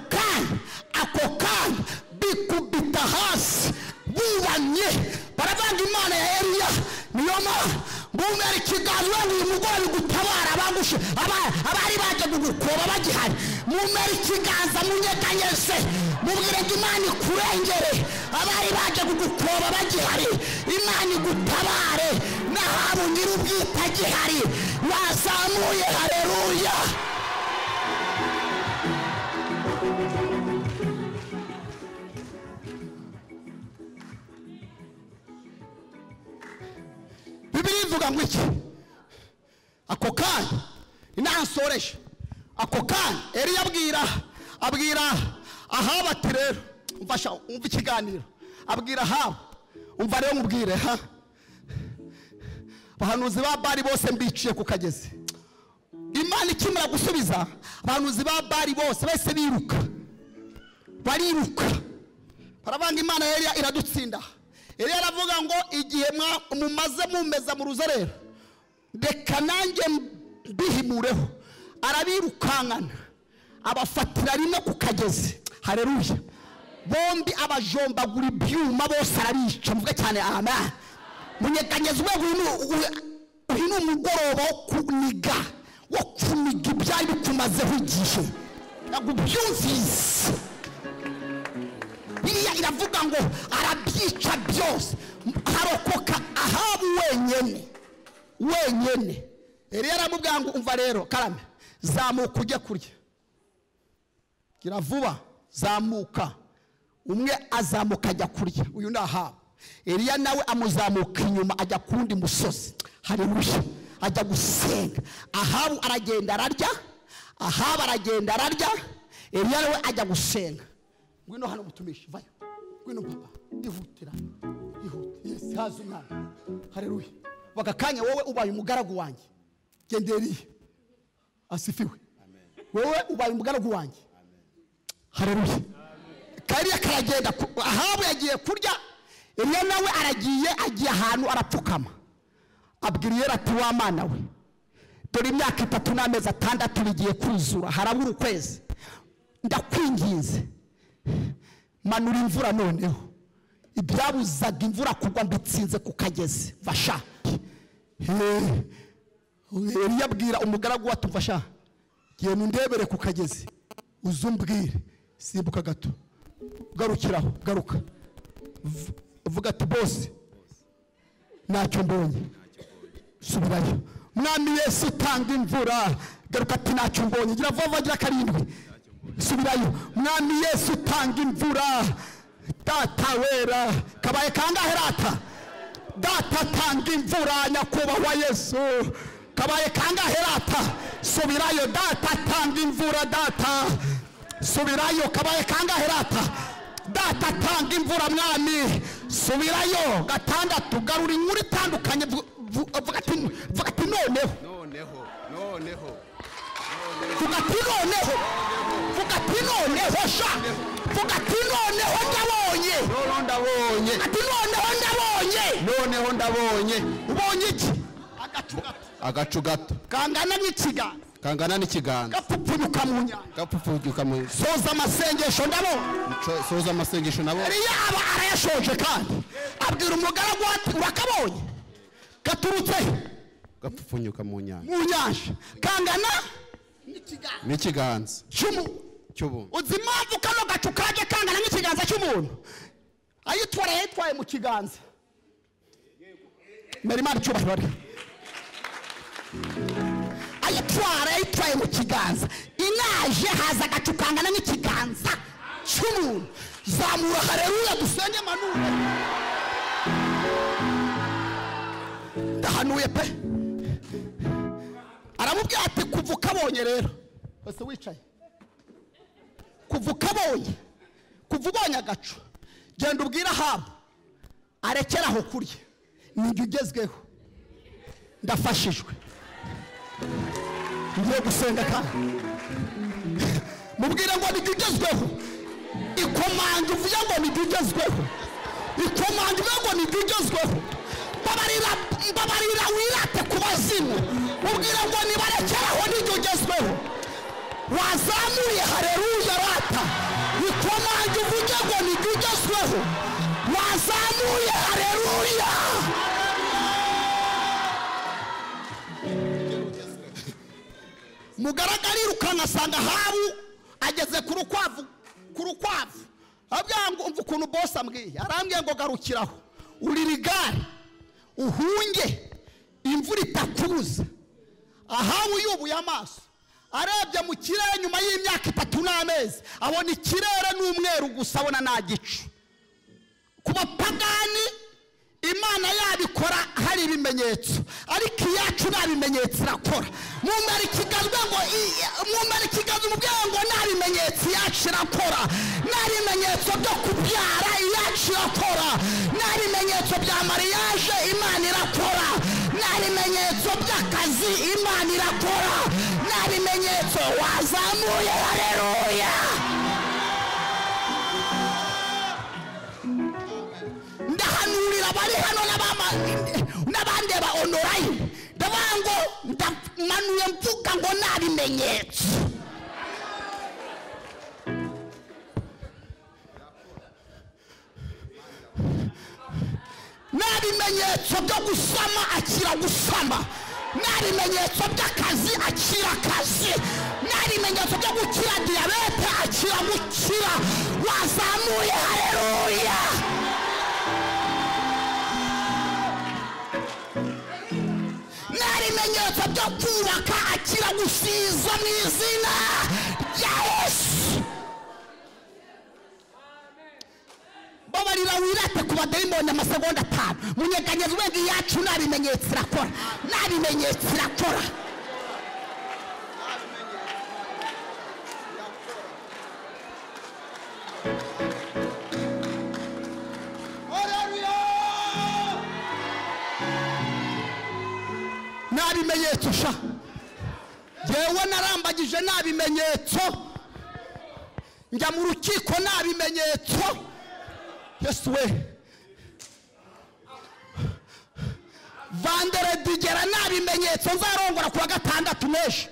A: kanya bikubita hasi bubamye baravanga Imana ya Eliya niyo Mana. Bumera ikiganza uyu mugore bigutabara abangushe abari baje kugukoba bagihari. Mumera ikiganza munyeganyeze, mubwire ngo Imana ikurengere. Abari baje kugukoba bagihari, Imana igutabare. Nahabu nyir'ubwite agihari. Wazamuye haleluya. Bibiliya ivuga ngo iki? Ako kanya inansoresha, ako kanya Eliya abwira Ahabu ati rero umfasha umva ikiganiro. Abwira Ahabu, umva rero mubwire ha, abahanuzi ba Bali bose mbiciye ku kagezi. Imana ikimara gusubiza abahanuzi ba Bali bose bahise biruka, bariruka baravanga Imana ya Eliya iradutsinda. Eliya aravuga ngo igihe mumaze mumeza mu ruzerero reka nanjye mbihimureho. Arabirukankana abafatira rimwe ku kagezi, haleluya. Bombi abajombagura ibyuma bose arabica. Muvuge cyane amen. Munyeganyeze urwego uyu ni umugoroba wo kuniga, wo kuniga ibyari bikumazeho igihe. Ntabwo ubyumvise. Bibiliya iravuga ngo arabyica byose, harokoka Ahabu wenyene wenyene. Eliya aramubwira ngo umva rero karame, zamuka ujye kurya, gira vuba, zamuka. Umwe azamuka ajya kurya, uyu ni Ahabu. Eliya nawe amuzamuka inyuma ajya kundi musozi, haleluya, ajya gusenga. Ahabu aragenda ararya, Ahabu aragenda ararya, Eliya nawe ajya gusenga. Ngwino hano mutumishi, vayo. Ngwino papa, ihutira. Ihute. Yes, haza umwana. Haleluya. Bakakanya wowe ubaye umugaragu wanjye. Genda Eliya. Asifiwe. Amen. Wowe ubaye umugaragu wanjye. Amen. Haleluya. Kariya karagenda, Ahabu yagiye kurya, Eliya nawe aragiye, agiye ahantu arapfukama. Abwira Eliya ati wa Mana we, dore imyaka 3 n'amezi 6 bigiye kuzura, harabura ukwezi. Ndakwinginze manura imvura noneho. Ibyabuzaga imvura kugwa mbitsinze ku kagezi. Vasha. Eliya abwira umugaragu we ati mfasha, genda undebere ku kagezi uzumbwire. Simbuka gato. Garukiraho, garuka. Vuga ati boss ntacyo mbonye. Subirayo. Mwami Yesu tanga imvura. Garuka ati ntacyo mbonye. Gira vuba gira karindwi. Subirayo. Mwami Yesu tanga imvura. Data wera. Kabaye kangahe rata? Data tanga imvura nyakubahwa Yesu. Kabaye kangahe rata? Subirayo. Data tanga imvura data. Subirayo. Kabaye kangahe rata? Data tanga imvura mwami. Subirayo. Gatandatu. Garura inkuru itandukanye. Vuga ati noneho.
B: Noneho, noneho.
A: Vuga ati noneho. Vuga ati noneho sha. Vuga ati noneho ndabonye.
B: Noneho ndabonye.
A: Ati noneho ndabonye.
B: Noneho ndabonye.
A: Ubonye iki? Agacu gato.
B: Agacu gato.
A: Kangana n'ikiganza.
B: Kangana n'ikiganza.
A: Gapfupfunyuka mu nyanja.
B: Gapfupfunyuka mu.
A: Soza amasengesho ndabonye.
B: Soza amasengesho nabo.
A: Eliya aba arayashoje kandi abwira umugaragu ati urakabonye? Gaturutse
B: gapfupfunyuka mu nyanja.
A: Mu nyanja. Kangana
B: n'ikiganza
A: cy'umuntu. Uzi impamvu kano gacu kaje kangana n'ikiganza cy'umuntu? Ayitwara yitwaye mu kiganza. Merimana cyubahiro. Ayitwara yitwaye mu kiganza. Inaje haza agacu kangana n'ikiganza cy'umuntu. Zamura haleluya dusenge manure. Ndahanuye pe. Aramubwira ati kuva ukabonye rero. Bose wicaye. Kuva ukabonye. Kuva ubonye agacu. Genda ubwira Ahabu arekera aho kurya. Ninjye ugezweho. Ndafashijwe. Ngiye gusenga kandi. Mubwire ngo ninjye ugezweho. Ikomanga uvuye ngo ninjye ugezweho. Ikomanga uvuye ngo ninjye ugezweho. Mbabarira wirate ku bazimu. Ubwire ngo nibarekeraho ninjye ugezweho. Wazamuye haleluya rata. Ikomanga uvuge ngo ninjye ugezweho. Wazamuye haleluya. Mugaragara asanga Ahabu ageze ku rukwavu, ku rukwavu. Abwira ngo umva ukuntu boss ambwiye. Arambwiye ngo garukiraho. Urira igare uhunge imvura itakubuza. Ahabu yubuye amaso arebye mu kirere nyuma y'imyaka 3 n'amezi abona ikirere n'umweru gusa, abona nta gicu. Ku bapagani Imana yabikora hari ibimenyetso, ariko iyacu nta bimenyetso irakora. Mumara ikiganza ngo mumara ikiganza umubwira ngo nta bimenyetso iyacu irakora. Nta bimenyetso byo kubyara iyacu irakora. Nta bimenyetso bya mariage Imana irakora. Nta bimenyetso by'akazi Imana irakora. Nta bimenyetso wazamuye haleluya. Ndahanurira bari hano n'abandi ba online. Ndavuga ngo ndamanuye mvuga ngo nta bimenyetso. Nta bimenyetso byo gusama akira gusama. Nta bimenyetso by'akazi akira akazi. Nta bimenyetso byo gukira diyabete akira gukira. Wazamuye haleluya. Nta bimenyetso byo kubaka akira gusiza mu izina rya Yesu. Babarira wirate ku badayimoni amasegonda 5. Munyeganyeza ubwenge iyacu nta bimenyetso irakora. Nta bimenyetso irakora. Nta bimenyetso sha. Jewe narambagije nta bimenyetso. Njya mu rukiko nta bimenyetso. Yesu we. Vandere digera nta bimenyetso nzarongora kuwa gatandatu n'ejo.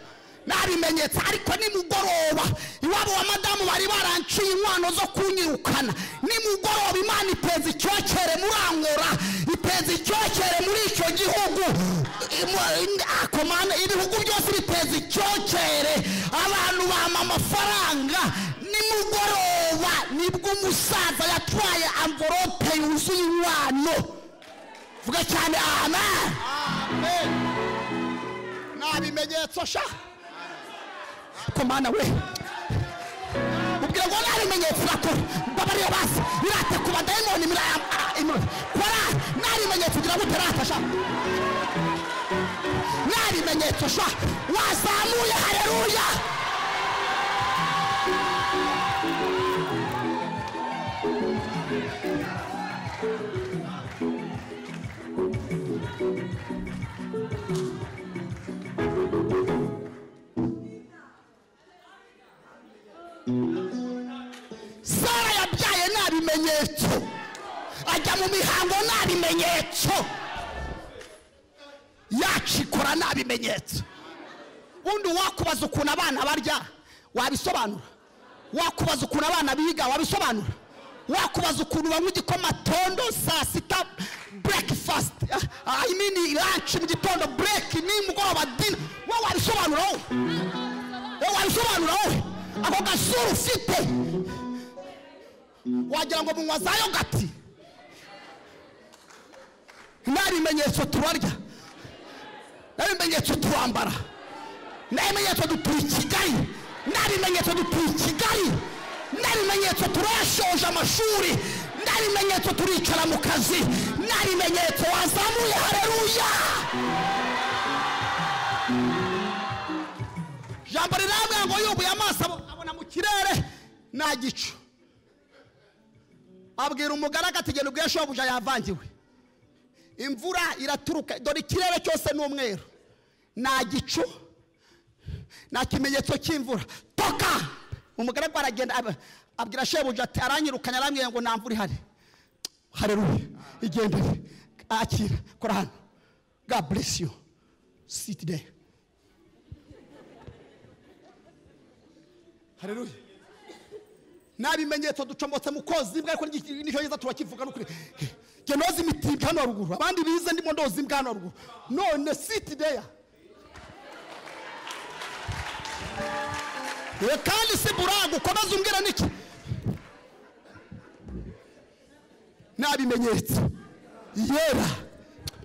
A: Nta bimenyetso ariko nimugoroba iwabo wa madamu bari baranciye inkwano zo kunyirukana. Nimugoroba Imana iteza icyokere muri Angola, iteza icyokere muri icyo gihugu. Akomana ibihugu byose biteza icyokere. Abantu bama amafaranga. Nimugoroba Nibwo umusaza yatwaye envelope yuzuye inkwano. Vuga cyane amen.
B: Amen. Nta bimenyetso sha.
A: Ko mana we, ubwira ngo nta bimenyetso urakora. Mbabariye basi irate ku badayimoni kora nta bimenyetso ugira ngo uterata sha. Nta bimenyetso sha. Wazamuye haleluya. Sara yabyaye nta bimenyetso, ajya mu mihango nta bimenyetso, yacikora nta bimenyetso. Undi wakubaza ukuntu abana barya wabisobanura, wakubaza ukuntu abana biga wabisobanura, wakubaza ukuntu banywa igikoma tondo saa sita breakfast, I mean lunch mu gitondo, break nimugoroba dinner, wowe wabisobanura wowe? Wowe wabisobanura wowe? Ako gasura ufite wagira ngo munywa za yogati. Nta bimenyetso turarya, nta bimenyetso turambara, nta bimenyetso dutuye i Kigali, nta bimenyetso dutuye i Kigali, nta bimenyetso turashoje amashuri, nta bimenyetso turicara mu kazi, nta bimenyetso. Wazamuye haleluya. Jambo rirambwira ngo yubuye amaso abona mu kirere nta gicu. Abwira umugaragu ati genda ubwiye shobuja yavangiwe. Imvura iraturuka, dore ikirere cyose ni umweru, nta gicu, nta kimenyetso cy'imvura. Toka! Umugaragu aragenda abwira shebuja ati aranyirukanye arambwiye ngo nta mvura ihari. Haleluya. Igendere, akira, kora hano. God bless you. Sit there. Haleluya. Nta bimenyetso ducomotse mu kozi imbwa, ariko n'icyongereza turakivuga n'ukuri. Jye noza imitimbwa hano haruguru, abandi bize ndimo ndoza imbwa hano haruguru. None sit there. Kandi si buragu ukomeze umbwira niki? Nta bimenyetso. Yera.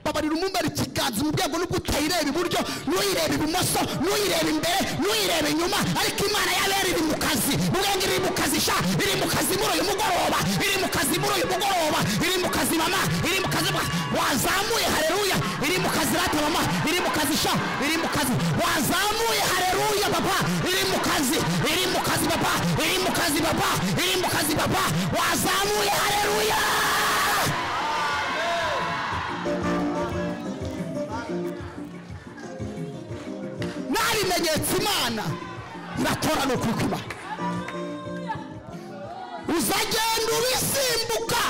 A: Babarira umumbara ikiganza mu rwego n'ubwo utayireba iburyo, n'uyireba ibumoso, n'uyireba imbere, n'uyireba inyuma, ariko Imana yabera iri mu kazi. Ubwenge iri mu kazi sha, iri mu kazi muri uyu mugoroba, iri mu kazi muri uyu mugoroba, iri mu kazi mama, iri mu kazi. Wazamuye haleluya. Iri mu kazi rata mama, iri mu kazi sha, iri mu kazi. Wazamuye haleluya papa, iri mu kazi, iri mu kazi papa, iri mu kazi papa, iri mu kazi papa. Wazamuye haleluya. Nta bimenyetso Imana irakora ni ukuri kw'Imana. Uzagenda ubisimbuka.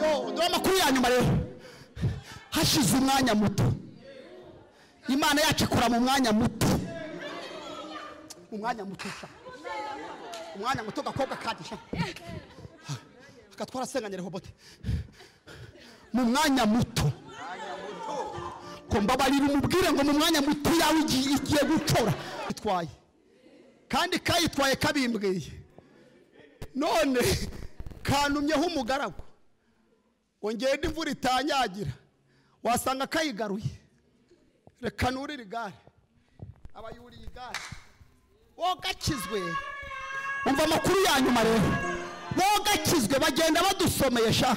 A: Yo, dore amakuru ya nyuma rero. Hashize umwanya muto, Imana yacu ikora mu mwanya muto. Umwanya muto sha. Umwanya muto gakobwa kadisha. Akatwara senganya Rehobote. Mu mwanya muto. Ko mbabarira umubwire ngo mu mwanya muto yawe igiye gukora. Itwaye. Kandi kayitwaye kabimbwiye. None kanumyeho umugaragu. Ngo ngende imvura itanyagira. Wasanga kayigaruye. Reka nurire igare. Abayuriye igare. Wogakizwe. Umva amakuru ya nyuma rero. Wogakizwe bagenda badusomeye sha.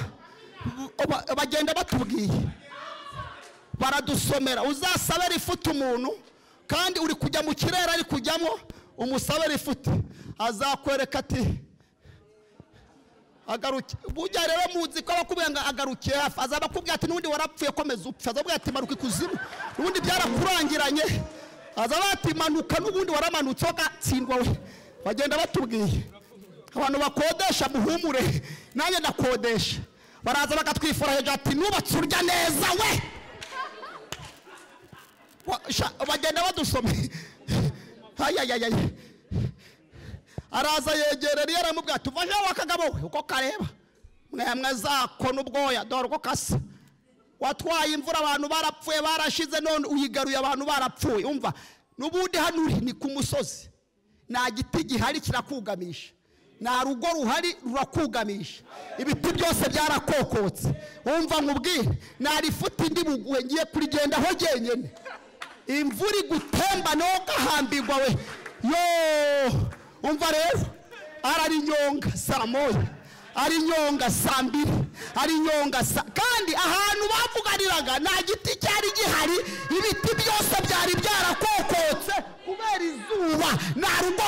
A: Bagenda batubwiye. Baradusomera. Uzasabe rifuta umuntu kandi uri kujya mu kirere ari kujyamo, umusabe rifuta. Azakwereka ati agaruke. Burya rero muzi ko abakubwira ngo agarukiye hafi, azaba akubwira ati n'ubundi warapfuye komeza upfe. Azabwira ati manuka ikuzimu, n'ubundi byarakurangiranye. Azaba ati manuka n'ubundi waramanutse ugatsindwa we. Bagenda batubwiye. Abantu bakodesha muhumure, nanjye ndakodesha. Baraza bakatwifura hejuru ati nubatse urya neza we. Bagenda badusome. Ayayayay. Araza yegerera Eliya aramubwira ati uva he wa kagabo we uko kareba mwemwe zako n'ubwoya dore uko kasa. Watwaye imvura abantu barapfuye barashize, none uyigaruye abantu barapfuye. Umva nubundi hano uri ni ku musozi, nta giti gihari kirakugamisha, nta rugo ruhari rurakugamisha, ibiti byose byarakokotse. Umva nkubwire, nta rifuti ndi buguhe, ngiye kurigendaho jyenyine. Imvura igutemba no gahambirwa we yo. Umva rero, ararinyonga saa 1, arinyonga saa 2, arinyonga saa, kandi ahantu bavuganiraga nta giti cyari gihari, ibiti byose byari byarakokotse kubera izuba, nta rugo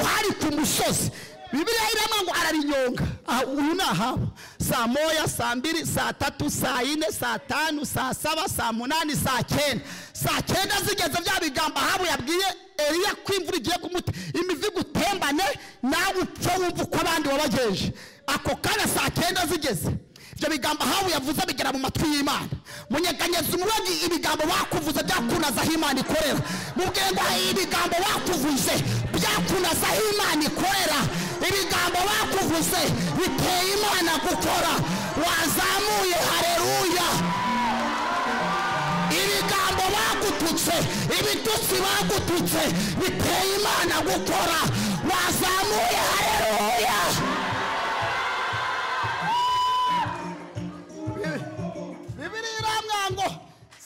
A: uhari ku musozi. Bibiliya irama ngo ararinyonga. Uyu ni Ahabu. Saa 1, saa 2, saa 3, saa 4, saa 5, saa 7, saa 8, saa 9. Saa 9 zigeze, bya bigambo Ahabu yabwiye Eliya ko imvura igiye kumuta, imivi gutembane, nawe upfe wumva uko abandi wabagenje. Ako kanya saa 9 zigeze, ibyo bigambo Ahabu yavuze bigera mu matwi y'Imana. Munyeganyeza umuragi, ibigambo bakuvuze byakunaza aho Imana ikorera. Mubwire ngo ibigambo bakuvuze byakunaza aho Imana ikorera. Ibigambo bakuvuze biteye Imana gukora. Wazamuye haleluya. Ibigambo bagututse, ibitutsi bagututse biteye Imana gukora. Wazamuye haleluya. Bibiliya iramwa ngo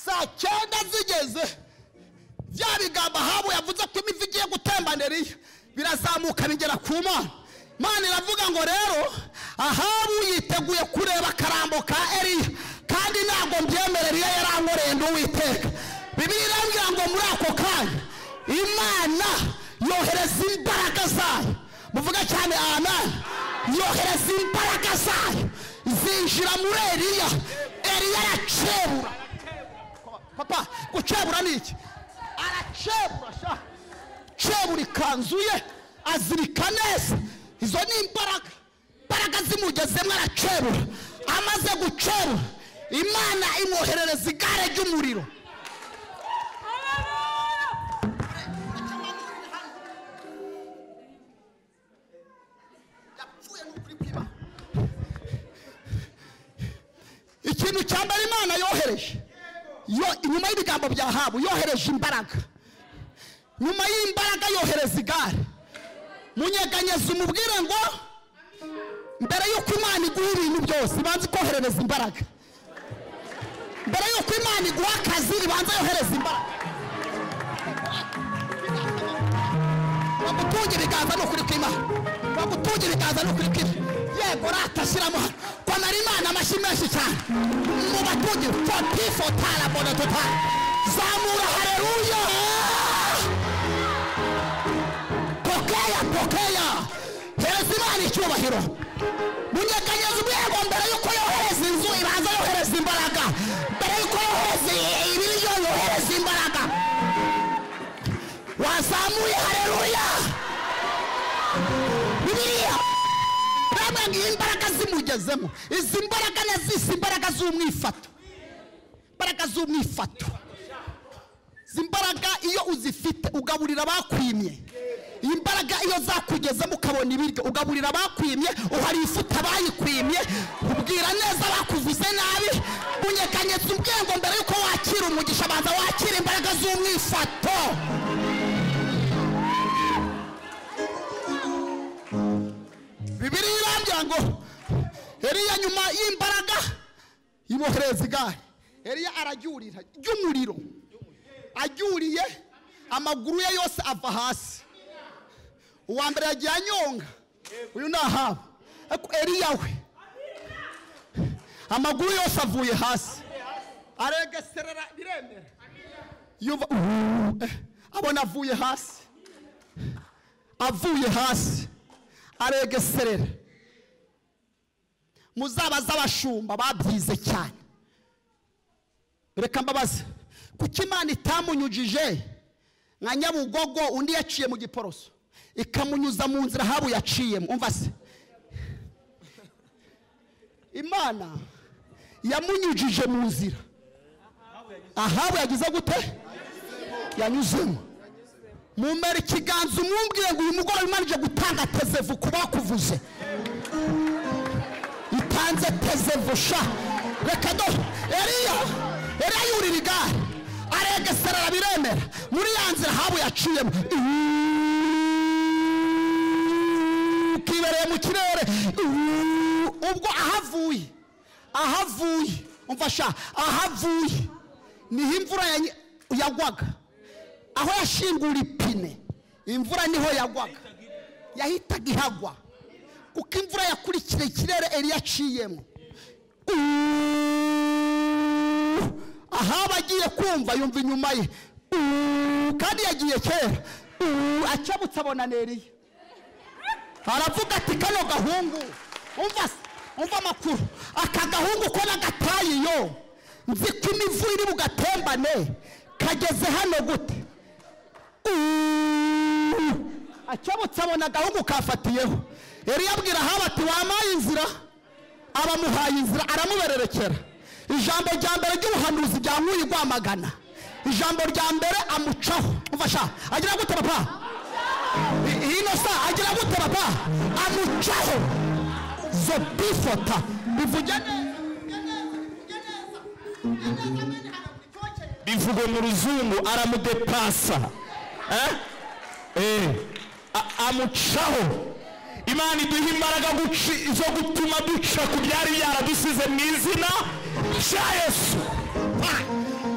A: saa 9 zigeze, bya bigambo Ahabu yavuze ko imivi igiye gutembana Eliya birazamuka bigera ku Mana. Imana iravuga ngo rero Ahabu yiteguye kureba akarambo ka Eliya, kandi ntabwo mbyemera, Eliya yarankoreye nduwiteka. Bibiliya irambwira ngo muri ako kanya Imana yohereza imbaraga zayo. Muvuge cyane amen. Yohereza imbaraga zayo zinjira muri Eliya. Eliya aracebura. Papa, gucebura ni iki? Aracebura sha. Cebura ikanzu ye azirika neza. Izo ni imbaraga. Imbaraga zimugezemo aracebura. Amaze gucebura, Imana imwoherereza igare ry'umuriro. Ikintu cya mbere Imana yohereje, inyuma y'ibigambo bya Ahabu yohereje imbaraga. Nyuma y'imbaraga yohereza igare. Munyeganyeza umubwire ngo mbere y'uko Imana iguha ibintu byose ibanza ikoherereza imbaraga. Mbere y'uko Imana iguha akazi ibanza yohereza imbaraga. Bagutunge ibiganza ni ukuri kw'Imana. Bagutunge ibiganza ni ukuri kw'Imana. Yego ratashyiramo hano. Komera Imana amashyi menshi cyane. Mu batunge fotifo tara bono totara. Zamura haleluya. Pokea, pokea. Hereza Imana icyubahiro. Munyeganyeza urwego mbere y'uko yohereza inzu ibanza yohereza imbaraga. Mbere y'uko yohereza ibiryo yohereza imbaraga. Wazamuye haleluya. Bibiliya irambwira ngo imbaraga zimugezemo. Izi mbaraga nazise imbaraga z'umwifato. Imbaraga z'umwifato. Izi mbaraga iyo uzifite ugaburira abakwimye. Imbaraga iyo zakugezemo ukabona ibiryo ugaburira abakwimye, uhari ifuta abayikwimye, ubwira neza abakuvuze nabi. Munyeganyeza ubwenge mbere y'uko wakira umugisha banza wakira imbaraga z'umwifato. Bibiliya irambwira ngo Eliya nyuma y'imbaraga imwohereza igare. Eliya araryurira ry'umuriro. Aryuriye amaguru ye yose ava hasi. Uwa mbere yagiye anyonga, uyu ni Ahabu. Ariko Eliya we amaguru yose avuye hasi, aregeserera biremera. Yumva abona avuye hasi, avuye hasi aregeserera. Muzabaze abashumba babyize cyane. Reka mbabaze, kuki Imana itamunyujije nka Nyabugogo undi yaciye mu Giporoso, ikamunyuza mu nzira Ahabu yaciyemo? Umva se, Imana yamunyujije mu nzira Ahabu yagize gute? Yanyuzemo. Mumere ikiganza umumbwire ngo uyu mugoroba Imana ije gutanga tezevu ku bakuvuze. Itanze tezevu sha. Reka do Eliya yurira igare aregesera arabiremera muri ya nzira Ahabu yaciyemo, kibereye mu kirere. Ubwo ahavuye umfasha, ahavuye niho imvura yagwaga, aho yashingura ipine imvura niho yagwaga, yahitaga ihagwa kuko imvura yakurikira ikirere Eliya aciyemo. Ahaba agiye kumva yumva inyuma ye, kandi yagiye kera, akebutse abona Eliya, aravuga ati kano gahungu, umva amakuru, aka gahungu ko nagataye yo nzi ko imivu iri bugatembane, kageze hano gute? Akebutse abona agahungu kafatiyeho. Eliya abwira Ahabu ati wampaye inzira, abamuhaye inzira aramubererekera. Ijambo rya mbere ry'ubuhanuzi ryankuye Rwamagana, ijambo rya mbere amucaho. Umfasha agira gute papa? Ino sa agira gute papa? Amucaho. Zopifota bivuge neza,
E: bivugwe mu ruzungu aramudepasa, amucaho. Imana iduha imbaraga zo gutuma duca ku byari byaradusize mu izina rya Yesu.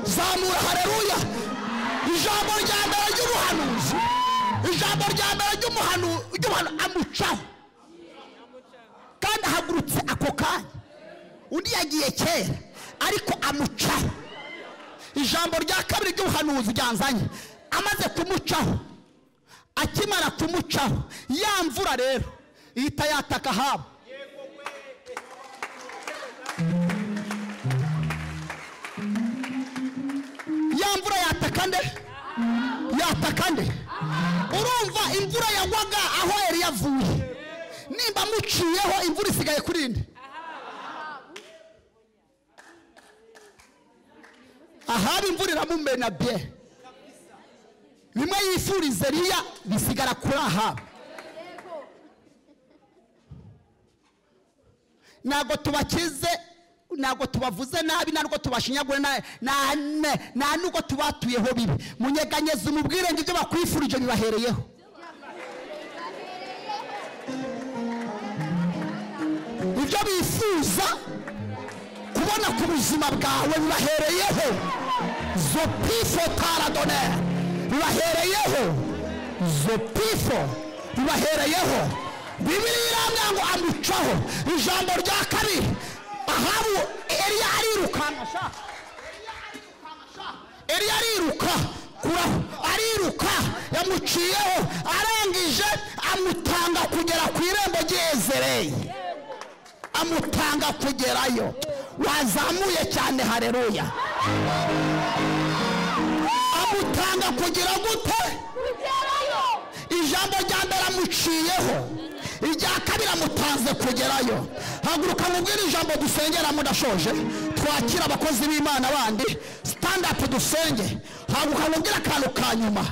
A: Zamura haleluya. Ijambo rya mbere ry'ubuhanuzi, ijambo rya mbere ry'umuhanuzi amucaho, kandi ahagurutse ako kanya. Undi yagiye kera ariko amucaho. Ijambo rya kabiri ry'ubuhanuzi ryanzanye, amaze kumucaho, akimara kumucaho ya mvura rero ihita yataka Ahabu. Ya mvura yataka nde? Yataka nde? Urumva imvura yagwaga aho Eliya avuye, nimba muciyeho imvura isigaye kuri nde? Ahabu imvura iramumena bye, bimwe yifuriza Eliya bisigara kuri Ahabu. Ntabwo tubakize, ntabwo tubavuze nabi, ntabwo tubashinyagure, nta nubwo tubatuyeho bibi. Munyeganyeze umubwire ngo ibyo bakwifurije bibahereyeho. Ibyo bifuza kubona ku buzima bwawe bibahereyeho. Zopifo taradone bibahereyeho, zopifo bibahereyeho. Bibiliya irambwira ngo amucaho. Ijambo rya kabiri, Ahabu Eliya arirukanka sha, Eliya ariruka kuraho, ariruka yamuciyeho, arangije amutanga kugera ku irembo ry'Yezereli, amutanga kugerayo. Wazamuye cyane haleluya. Amutanga kugira gute? Ijambo rya mbere amuciyeho, irya kabiri amutanze kugerayo. Haguruka mubwire ijambo dusengera mudashoje, twakira abakozi b'Imana bandi. Stand up dusenge. Haguruka mubwire akantu ka nyuma.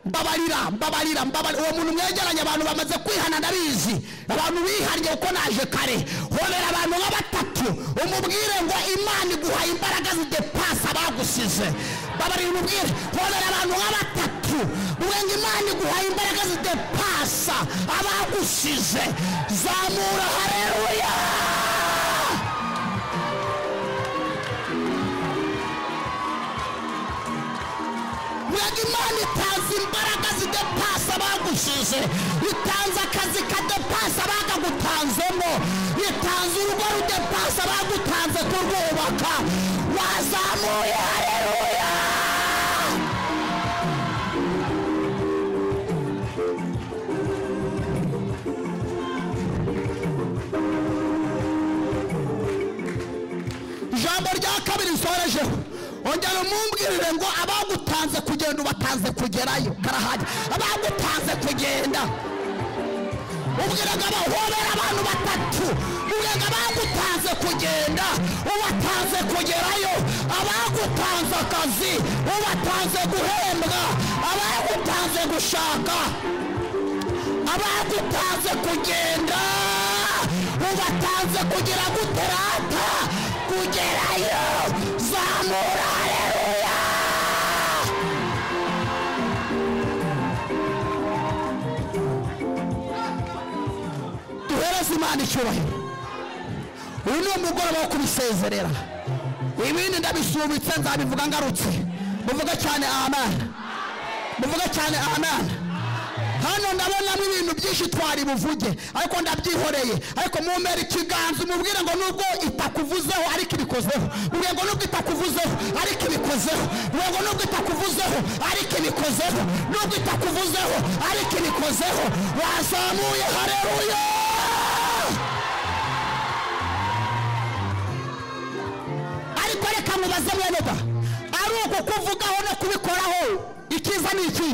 A: Mbabarira, mbabarira, mbabarira. Uwo muntu mwegeranye, abantu bamaze kwihana ndabizi, abantu bihannye kuko naje kare. Hobera abantu nka batatu umubwire ngo Imana iguhaye imbaraga zidepasa abagusize. Mbabarira umubwire, hobera abantu nka batatu ngo Imana iguhaye imbaraga zidepasa abagusize. Zamura haleluya. Imana itanze imbaraga zidepasa abagusize, itanze akazi kadepasa abagagutanzemo, itanze urugo rudepasa abagutanze kurwubaka. Wazamuye haleluya. Ijambo rya kabiri nsorejeho, ongera umumbwirire ngo abagutanze kugenda ubatanze kugerayo. Karahajya abagutanze kugenda, ubwira ngo abahobera abantu batatu, ubwira ngo abagutanze kugenda ubatanze kugerayo, abagutanze akazi ubatanze guhembwa, abagutanze gushaka, abagutanze kugenda Ubatanze kugira guterata kugerayo. Zamura haleluya. Duhereze Imana icyubahiro. Uyu ni umugoroba wo kubisezerera. Ibindi ndabisubitse nzabivuga ngarutse. Muvuge cyane amen. Muvuge cyane amen. Hano ndabonamo ibintu byinshi twari buvuge, ariko ndabyihoreye. Ariko mumera ikiganza umubwire ngo nubwo itakuvuzeho ariko ibikozeho. Mubwire ngo nubwo itakuvuzeho ariko ibikozeho. Mubwire ngo nubwo itakuvuzeho ariko ibikozeho. Nubwo itakuvuzeho ariko ibikozeho. Wazamuye haleluya. Ariko reka mubaze mwene da, ari uko kuvugaho no kubikoraho ikiza ni iki?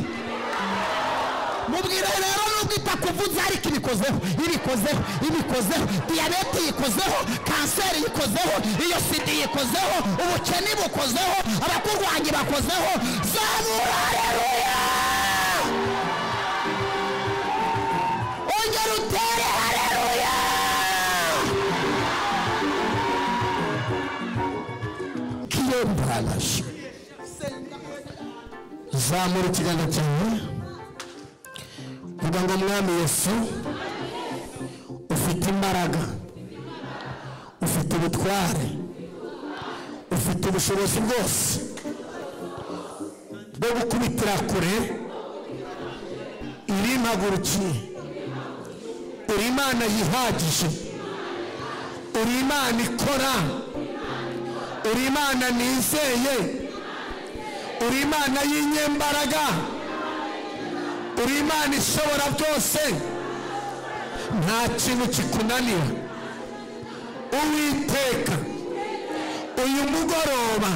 A: Mubwire rero nubwo itakuvuze ariko ibikozeho, ibikozeho, ibikozeho. Diyabete yikozeho, kanseri yikozeho, iyo sida yikozeho, ubukene bukozeho, abakurwanyi bakozeho. Zamura haleluya. Ongera utere haleluya.
B: Kiyombarashe. Zamura ikiganza cyawe. Vuga ngo Mwami Yesu, ufite imbaraga, ufite ubutware, ufite ubushobozi bwose bwo gukubitira kure irimpagurukiye. Uri Imana yihagije, uri Imana ikora, uri Imana nizeye, uri Imana y'inyembaraga, uri Imana ishobora byose. Nta kintu kikunanira. Uwiteka, uyu mugoroba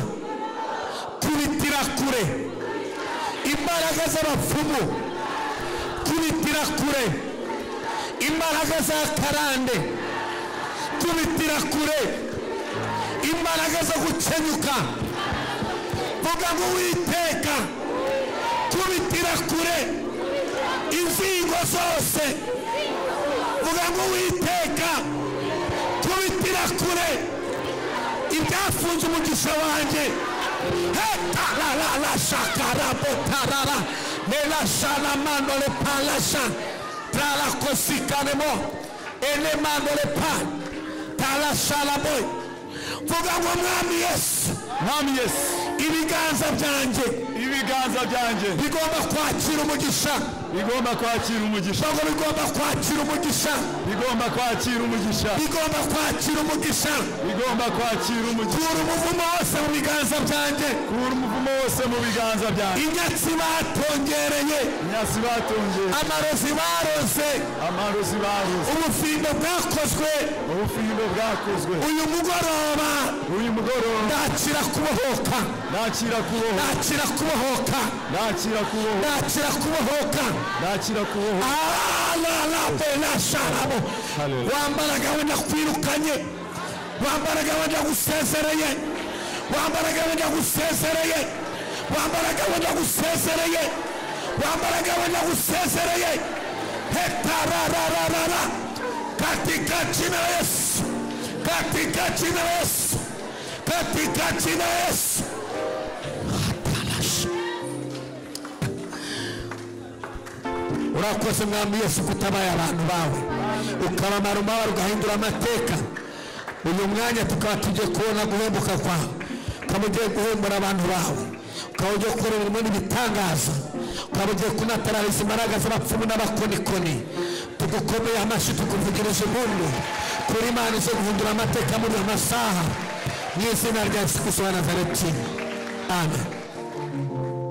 B: kubitira kure imbaraga z'abapfumu, kubitira kure imbaraga za karande, kubitira kure imbaraga zo gukenyuka. Vuga ngo Uwiteka, kubitira kure inzingo zose. Vuga ngo Uwiteka, kubitira kure ibyafunze umugisha wanjye. Hetararara shakarabotarara nelashalamando lepalasha tarakosikanemo elemando lepa tarashalaboy. Vuga ngo Mwami Yesu,
E: Mwami Yesu,
B: ibiganza byanjye,
E: ibiganza byanjye
B: bigomba kwakira umugisha,
E: bigomba kwakira umugisha,
B: bigomba kwakira umugisha,
E: bigomba kwakira umugisha,
B: bigomba kwakira umugisha,
E: bigomba kwakira umugisha.
B: Kura umuvumo wose mu biganza byanjye,
E: kura umuvumo wose mu biganza byanjye.
B: Inyatsi batongereye,
E: inyatsi batongereye,
B: amarozi baroze,
E: amarozi baroze,
B: ubufindo bwakozwe,
E: ubufindo bwakozwe.
B: Uyu mugoroba,
E: uyu mugoroba
B: ndakira kubohoka,
E: nakira kubohoka,
B: nakira kubohoka,
E: nakira kubohoka,
B: nakira kubohoka,
E: nakira kubohoka.
B: Ala la sharabo. Wambaraga wenda kwirukanye, wambaraga wenda gusezereye, wambaraga wenda gusezereye, wambaraga wenda gusezereye, wambaraga wenda gusezereye. Hetarararara, katika jina la Yesu, katika jina la Yesu, katika jina la Yesu. Urakoze Mwami Yesu kutabaye abantu bawe, ukabamara umubabaro, ugahindura amateka. Uyu mwanya tukaba tugiye kubona guhembuka kwawe, ukaba ugiye guhembura abantu bawe, ukaba ugiye gukora imirimo n'ibitangaza, ukaba ugiye kunatarariza imbaraga z'abapfumu n'abakonikoni. Tugukomeye amashyi, tukuvugirije impundu kuri Imana izo guhindura amateka muri aya masaha, mu izina rya Yesu Kristo wa Nazareti, amen.